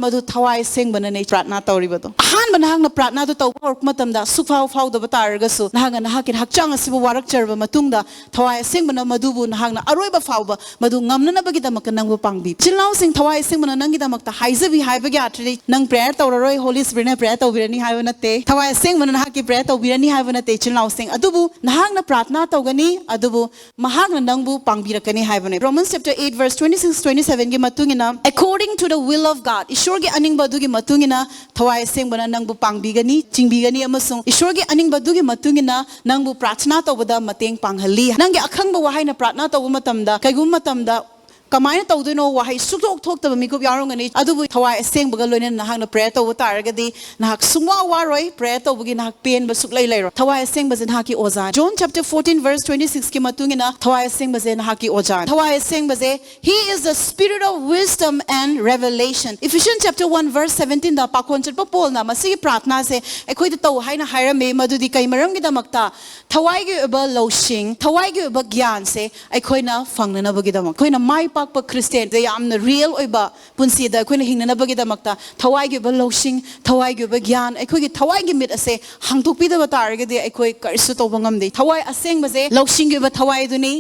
ꯃꯗꯨ ꯊꯋꯥꯏ ꯑꯁꯦꯡꯕꯅꯅꯦ ꯄ꯭ꯔꯥꯊꯅꯥ ꯇꯧꯔꯤꯕꯗꯣ꯫ ꯑꯍꯥꯟꯕ ꯅꯍꯥꯛꯅ ꯄ꯭ꯔꯥꯊꯅꯥꯗꯨ ꯇꯧꯕ ꯍꯧꯔꯛꯄ ꯃꯇꯝꯗ ꯁꯨꯛꯐꯥꯎ ꯐꯥꯎꯗꯕ ꯇꯥꯔꯒꯁꯨ, ꯅꯍꯥꯛꯅ ꯅꯍꯥꯛꯀꯤ ꯍꯛꯆꯥꯡ ꯑꯁꯤꯕꯨ ꯋꯥꯔꯛꯆꯔꯕ ꯃꯇꯨꯡꯗ, ꯊꯋꯥꯏ ꯑꯁꯦꯡꯕꯅ ꯃꯗꯨꯕꯨ ꯅꯍꯥꯛꯅ ꯑꯔꯣꯏꯕ ꯐꯥꯎꯕ ꯃꯗꯨ ꯉꯝꯅꯅꯕꯒꯤꯗꯃꯛꯇ ꯅꯪꯕꯨ ꯄꯥꯡꯕꯤ꯫ ꯏꯆꯤꯜ ꯏꯅꯥꯎꯁꯤꯡ, ꯊꯋꯥꯏ ꯑꯁꯦꯡꯕꯅ ꯅꯪꯒꯤꯗꯃꯛꯇ ꯍꯥꯏꯖꯕꯤ ꯍꯥꯏꯕꯒꯤ ꯑꯥꯔꯊꯗꯤ ꯅꯪ ꯄ꯭ꯔꯦꯌꯔ ꯇꯧꯔꯔꯣꯏ, ꯍꯣꯂꯤ ꯁ꯭ꯄꯤꯔꯤꯠꯅ ꯄ꯭ꯔꯦꯌꯔ ꯇꯧꯕꯤꯔꯅꯤ ꯍꯥꯏꯕ ꯅꯠꯇꯦ, ꯊꯋꯥꯏ ꯑꯁꯦꯡꯕꯅ ꯅꯍꯥꯛꯀꯤ ꯄ꯭ꯔꯦꯌꯔ ꯇꯧꯕꯤꯔꯅꯤ ꯍꯥꯏꯕ ꯅꯠꯇꯦ, ꯏꯆꯤꯜ ꯏꯅꯥꯎꯁꯤꯡ꯫ ꯑꯗꯨꯕꯨ ꯅꯍꯥꯛꯅ ꯄ꯭ꯔꯥꯊꯅꯥ ꯇꯧꯒꯅꯤ, ꯑꯗꯨꯕꯨ ꯃꯍꯥꯛꯅ ꯅꯪꯕꯨ ꯄꯥꯡꯕꯤꯔꯛꯀꯅꯤ ꯍꯥꯏꯕꯅꯦ꯫ Romans chapter eight verse twenty six, twenty seven ꯒꯤ ꯃꯇꯨꯡ ꯏꯟꯅ, "According to the will of God", ꯏꯁꯣꯔꯒꯤ ꯑꯅꯤꯡꯕ ꯑꯗꯨꯒꯤ ꯃꯇꯨꯡ ꯏꯟꯅ ꯊꯋꯥꯏ ꯑꯁꯦꯡꯕꯅ ꯅꯪꯕꯨ ꯄꯥꯡꯕꯤꯒꯅꯤ, ꯆꯤꯡꯕꯤꯒꯅꯤ, ꯑꯃꯁꯨꯡ ꯏꯁꯣꯔꯒꯤ ꯑꯅꯤꯡꯕ ꯑꯗꯨꯒꯤ ꯃꯇꯨꯡ ꯏꯟꯅ ꯅꯪꯕꯨ ꯄ꯭ꯔꯥꯊꯅꯥ ꯇꯧꯕꯗ ꯃꯇꯦꯡ ꯄꯥꯡꯍꯜꯂꯤ꯫ ꯅꯪꯒꯤ ꯑꯈꯪꯕ ꯋꯥꯍꯩꯅ ꯄ꯭ꯔꯥꯊꯅꯥ ꯇꯧꯕ ꯃꯇꯝꯗ, ꯀꯩꯒꯨꯝꯕ ꯃꯇꯝꯗ ꯀꯃꯥꯏꯅ ꯇꯧꯗꯣꯏꯅꯣ? ꯋꯥꯍꯩ ꯁꯨꯛꯊꯣꯛ ꯊꯣꯛꯇꯕ ꯃꯤꯀꯨꯞ ꯌꯥꯎꯔꯝꯒꯅꯤ꯫ ꯑꯗꯨꯕꯨ ꯊꯋꯥꯏ ꯑꯁꯦꯡꯕꯒ ꯂꯣꯏꯅꯅ ꯅꯍꯥꯛꯅ ꯄ꯭ꯔꯦꯌꯔ ꯇꯧꯕ ꯇꯥꯔꯒꯗꯤ, ꯅꯍꯥꯛ ꯁꯨꯡꯋꯥ ꯋꯥꯔꯣꯏ꯫ ꯄ꯭ꯔꯦꯌꯔ ꯇꯧꯕꯒꯤ ꯅꯍꯥꯛ ꯄꯦꯟꯕ ꯁꯨꯛꯂꯩ ꯂꯩꯔꯣꯏ꯫ ꯊꯋꯥꯏ ꯑꯁꯦꯡꯕꯁꯦ ꯅꯍꯥꯛꯀꯤ ꯑꯣꯖꯥ꯫ John chapter fourteen verse twenty six ꯀꯤ ꯃꯇꯨꯡ ꯏꯟꯅ ꯊꯋꯥꯏ ꯑꯁꯦꯡꯕꯁꯦ ꯅꯍꯥꯛꯀꯤ ꯑꯣꯖꯥ꯫ ꯊꯋꯥꯏ ꯑꯁꯦꯡꯕꯁꯦ, "He is the spirit of wisdom and revelation." Ephesians chapter one verse seventeen ꯗ ꯄꯥꯈꯣꯟ ꯆꯠꯄ ꯄꯣꯜꯅ ꯃꯁꯤꯒꯤ ꯄ꯭ꯔꯥꯊꯅꯥꯁꯦ ꯑꯩꯈꯣꯏꯗ ꯇꯧ ꯍꯥꯏꯅ ꯍꯥꯏꯔꯝꯃꯤ꯫ ꯃꯗꯨꯗꯤ ꯀꯩ ꯃꯔꯝꯒꯤꯗꯃꯛꯇ? ꯊꯋꯥꯏꯒꯤ ꯑꯣꯏꯕ ꯂꯧꯁꯤꯡ, ꯊꯋꯥꯏꯒꯤ ꯑꯣꯏꯕ ꯒ꯭ꯌꯥꯟꯁꯦ ꯑꯩꯈꯣꯏꯅ ꯐꯪꯅꯅꯕꯒꯤꯗꯃꯛ, ꯑꯩꯈꯣꯏꯅ ꯃꯥꯏ ꯄꯥꯛꯄ ꯈ꯭ꯔꯤꯁꯇꯤꯌꯥꯟꯗ ꯌꯥꯝꯅ ꯔꯤꯌꯦꯜ ꯑꯣꯏꯕ ꯄꯨꯟꯁꯤꯗ ꯑꯩꯈꯣꯏꯅ ꯍꯤꯡꯅꯅꯕꯒꯤꯗꯃꯛꯇ ꯊꯋꯥꯏꯒꯤ ꯑꯣꯏꯕ ꯂꯧꯁꯤꯡ, ꯊꯋꯥꯏꯒꯤ ꯑꯣꯏꯕ ꯒ꯭ꯌꯥꯟ, ꯑꯩꯈꯣꯏꯒꯤ ꯊꯋꯥꯏꯒꯤ ꯃꯤꯠ ꯑꯁꯦ ꯍꯥꯡꯗꯣꯛꯄꯤꯗꯕ ꯇꯥꯔꯒꯗꯤ ꯑꯩꯈꯣꯏ ꯀꯔꯤꯁꯨ ꯇꯧꯕ ꯉꯝꯗꯦ꯫ ꯊꯋꯥꯏ ꯑꯁꯦꯡꯕꯁꯦ ꯂꯧꯁꯤꯡꯒꯤ ꯑꯣꯏꯕ ꯊꯋꯥꯏꯗꯨꯅꯤ,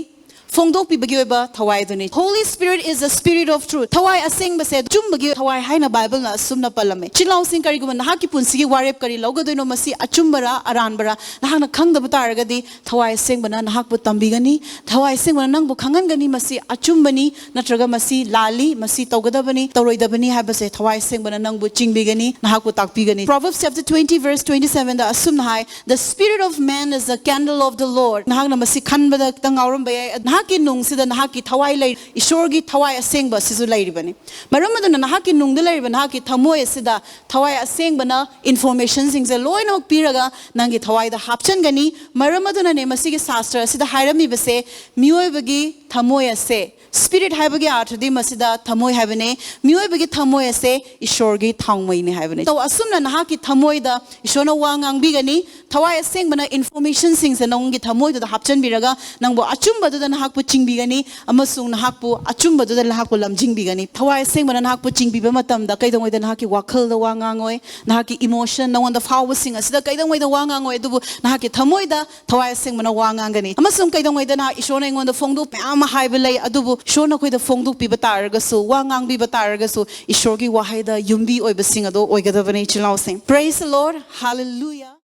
ꯐꯣꯡꯗꯣꯛꯄꯤꯕꯒꯤ ꯑꯣꯏꯕ ꯊꯋꯥꯏꯗꯨꯅꯤ꯫ Holy Spirit is the spirit of truth. ꯊꯋꯥꯏ ꯑꯁꯦꯡꯕꯁꯦ ꯑꯆꯨꯝꯕꯒꯤ ꯊꯋꯥꯏ ꯍꯥꯏꯅ ꯕꯥꯏꯕꯜꯅ ꯑꯁꯨꯝꯅ ꯄꯜꯂꯝꯃꯦ꯫ ꯏꯆꯤꯜ ꯏꯅꯥꯎꯁꯤꯡ, ꯀꯔꯤꯒꯨꯝꯕ ꯅꯍꯥꯛꯀꯤ ꯄꯨꯟꯁꯤꯒꯤ ꯋꯥꯔꯦꯞ ꯀꯔꯤ ꯂꯧꯒꯗꯣꯏꯅꯣ, ꯃꯁꯤ ꯑꯆꯨꯝꯕꯔꯥ ꯑꯔꯥꯟꯕꯔꯥ ꯅꯍꯥꯛꯅ ꯈꯪꯗꯕ ꯇꯥꯔꯒꯗꯤ, ꯊꯋꯥꯏ ꯑꯁꯦꯡꯕꯅ ꯅꯍꯥꯛꯄꯨ ꯇꯝꯕꯤꯒꯅꯤ꯫ ꯊꯋꯥꯏ ꯑꯁꯦꯡꯕꯅ ꯅꯪꯕꯨ ꯈꯪꯍꯟꯒꯅꯤ, ꯃꯁꯤ ꯑꯆꯨꯝꯕꯅꯤ ꯅꯠꯇ꯭ꯔꯒ ꯃꯁꯤ ꯂꯥꯜꯂꯤ, ꯃꯁꯤ ꯇꯧꯒꯗꯕꯅꯤ, ꯇꯧꯔꯣꯏꯗꯕꯅꯤ ꯍꯥꯏꯕꯁꯦ ꯊꯋꯥꯏ ꯑꯁꯦꯡꯕꯅ ꯅꯪꯕꯨ ꯆꯤꯡꯕꯤꯒꯅꯤ, ꯅꯍꯥꯛꯄꯨ ꯇꯥꯛꯄꯤꯒꯅꯤ꯫ Proverbs chapter twenty verse twenty seven ꯗ ꯑꯁꯨꯝꯅ ꯍꯥꯏ, "The spirit of man is the candle of the Lord." ꯅꯍꯥꯛꯅ ꯃꯁꯤ ꯈꯟꯕꯗ ꯈꯤꯇꯪ ꯉꯥꯎꯔꯝꯕ ꯌꯥꯏ꯫ ꯅꯍꯥꯛ ꯅꯍꯥꯛꯀꯤ ꯅꯨꯡꯁꯤꯗ ꯅꯍꯥꯛꯀꯤ ꯊꯋꯥꯏ ꯂꯩ, ꯏꯁꯣꯔꯒꯤ ꯊꯋꯥꯏ ꯑꯁꯦꯡꯕ ꯑꯁꯤꯁꯨ ꯂꯩꯔꯤꯕꯅꯤ꯫ ꯃꯔꯝ ꯑꯗꯨꯅ ꯅꯍꯥꯛꯀꯤ ꯅꯨꯡꯗ ꯂꯩꯔꯤꯕ ꯅꯍꯥꯛꯀꯤ ꯊꯃꯣꯏ ꯑꯁꯤꯗ ꯊꯋꯥꯏ ꯑꯁꯦꯡꯕꯅ informationꯁꯤꯡꯁꯦ ꯂꯣꯏꯅꯃꯛ ꯄꯤꯔꯒ ꯅꯪꯒꯤ ꯊꯋꯥꯏꯗ ꯍꯥꯞꯆꯤꯟꯒꯅꯤ꯫ ꯃꯔꯝ ꯑꯗꯨꯅꯅꯦ ꯃꯁꯤꯒꯤ ꯁꯥꯁꯇ꯭ꯔ ꯑꯁꯤꯗ ꯍꯥꯏꯔꯝꯃꯤꯕꯁꯦ, ꯃꯤꯑꯣꯏꯕꯒꯤ ꯊꯃꯣꯏ ꯑꯁꯦ, spirit ꯍꯥꯏꯕꯒꯤ ꯑꯥꯔꯊꯗꯤ ꯃꯁꯤꯗ ꯊꯃꯣꯏ ꯍꯥꯏꯕꯅꯦ꯫ ꯃꯤꯑꯣꯏꯕꯒꯤ ꯊꯃꯣꯏ ꯑꯁꯦ ꯏꯁꯣꯔꯒꯤ ꯊꯥꯎꯃꯩꯅꯤ ꯍꯥꯏꯕꯅꯤ꯫ So, ꯑꯁꯨꯝꯅ ꯅꯍꯥꯛꯀꯤ ꯊꯃꯣꯏꯗ ꯏꯁꯣꯔꯅ ꯋꯥ ꯉꯥꯡꯕꯤꯒꯅꯤ꯫ ꯊꯋꯥꯏ ꯑꯁꯦꯡꯕꯅ informationꯁꯤꯡꯁꯦ ꯅꯪꯒꯤ ꯊꯃꯣꯏꯗꯨꯗ ꯍꯥꯞꯆꯤꯟꯕꯤꯔꯒ ꯅꯪꯕꯨ ꯑꯆꯨꯝꯕꯗꯨꯗ ꯅꯍꯥꯛꯄꯨ ꯆꯤꯡꯕꯤꯒꯅꯤ ꯑꯃꯁꯨꯡ ꯅꯍꯥꯛꯄꯨ ꯑꯆꯨꯝꯕꯗꯨꯗ ꯅꯍꯥꯛꯄꯨ ꯂꯝꯖꯤꯡꯕꯤꯒꯅꯤ꯫ ꯊꯋꯥꯏ ꯑꯁꯦꯡꯕꯅ ꯅꯍꯥꯛꯄꯨ ꯆꯤꯡꯕꯤꯕ ꯃꯇꯝꯗ ꯀꯩꯗꯧꯉꯩꯗ ꯅꯍꯥꯛꯀꯤ ꯋꯥꯈꯜꯗ ꯋꯥ ꯉꯥꯡꯉꯣꯏ, ꯅꯍꯥꯛꯀꯤ emotion, ꯅꯉꯣꯟꯗ ꯐꯥꯎꯕꯁꯤꯡ ꯑꯁꯤꯗ ꯀꯩꯗꯧꯉꯩꯗ ꯋꯥ ꯉꯥꯡꯉꯣꯏ, ꯑꯗꯨꯕꯨ ꯅꯍꯥꯛꯀꯤ ꯊꯃꯣꯏꯗ ꯊꯋꯥꯏ ꯑꯁꯦꯡꯕꯅ ꯋꯥ ꯉꯥꯡꯒꯅꯤ꯫ ꯑꯃꯁꯨꯡ ꯀꯩꯗꯧꯉꯩꯗ ꯅꯍꯥꯛ ꯏꯁꯣꯔꯅ ꯑꯩꯉꯣꯟꯗ ꯐꯣꯡꯗꯣꯛ ꯃꯌꯥꯝ ꯑꯃ ꯍꯥꯏꯕ ꯂꯩ, ꯑꯗꯨꯕꯨ ꯏꯁꯣꯔꯅ ꯑꯩꯈꯣꯏꯗ ꯐꯣꯡꯗꯣꯛꯄꯤꯕ ꯇꯥꯔꯒꯁꯨ, ꯋꯥ ꯉꯥꯡꯕꯤꯕ ꯇꯥꯔꯒꯁꯨ, ꯏꯁꯣꯔꯒꯤ ꯋꯥꯍꯩꯗ ꯌꯨꯝꯕꯤ ꯑꯣꯏꯕꯁꯤꯡ ꯑꯗꯣ ꯑꯣꯏꯒꯗꯕꯅꯤ, ꯏꯆꯤꯜ ꯏꯅꯥꯎꯁꯤꯡ꯫ Praise the Lord, hallelujah꯫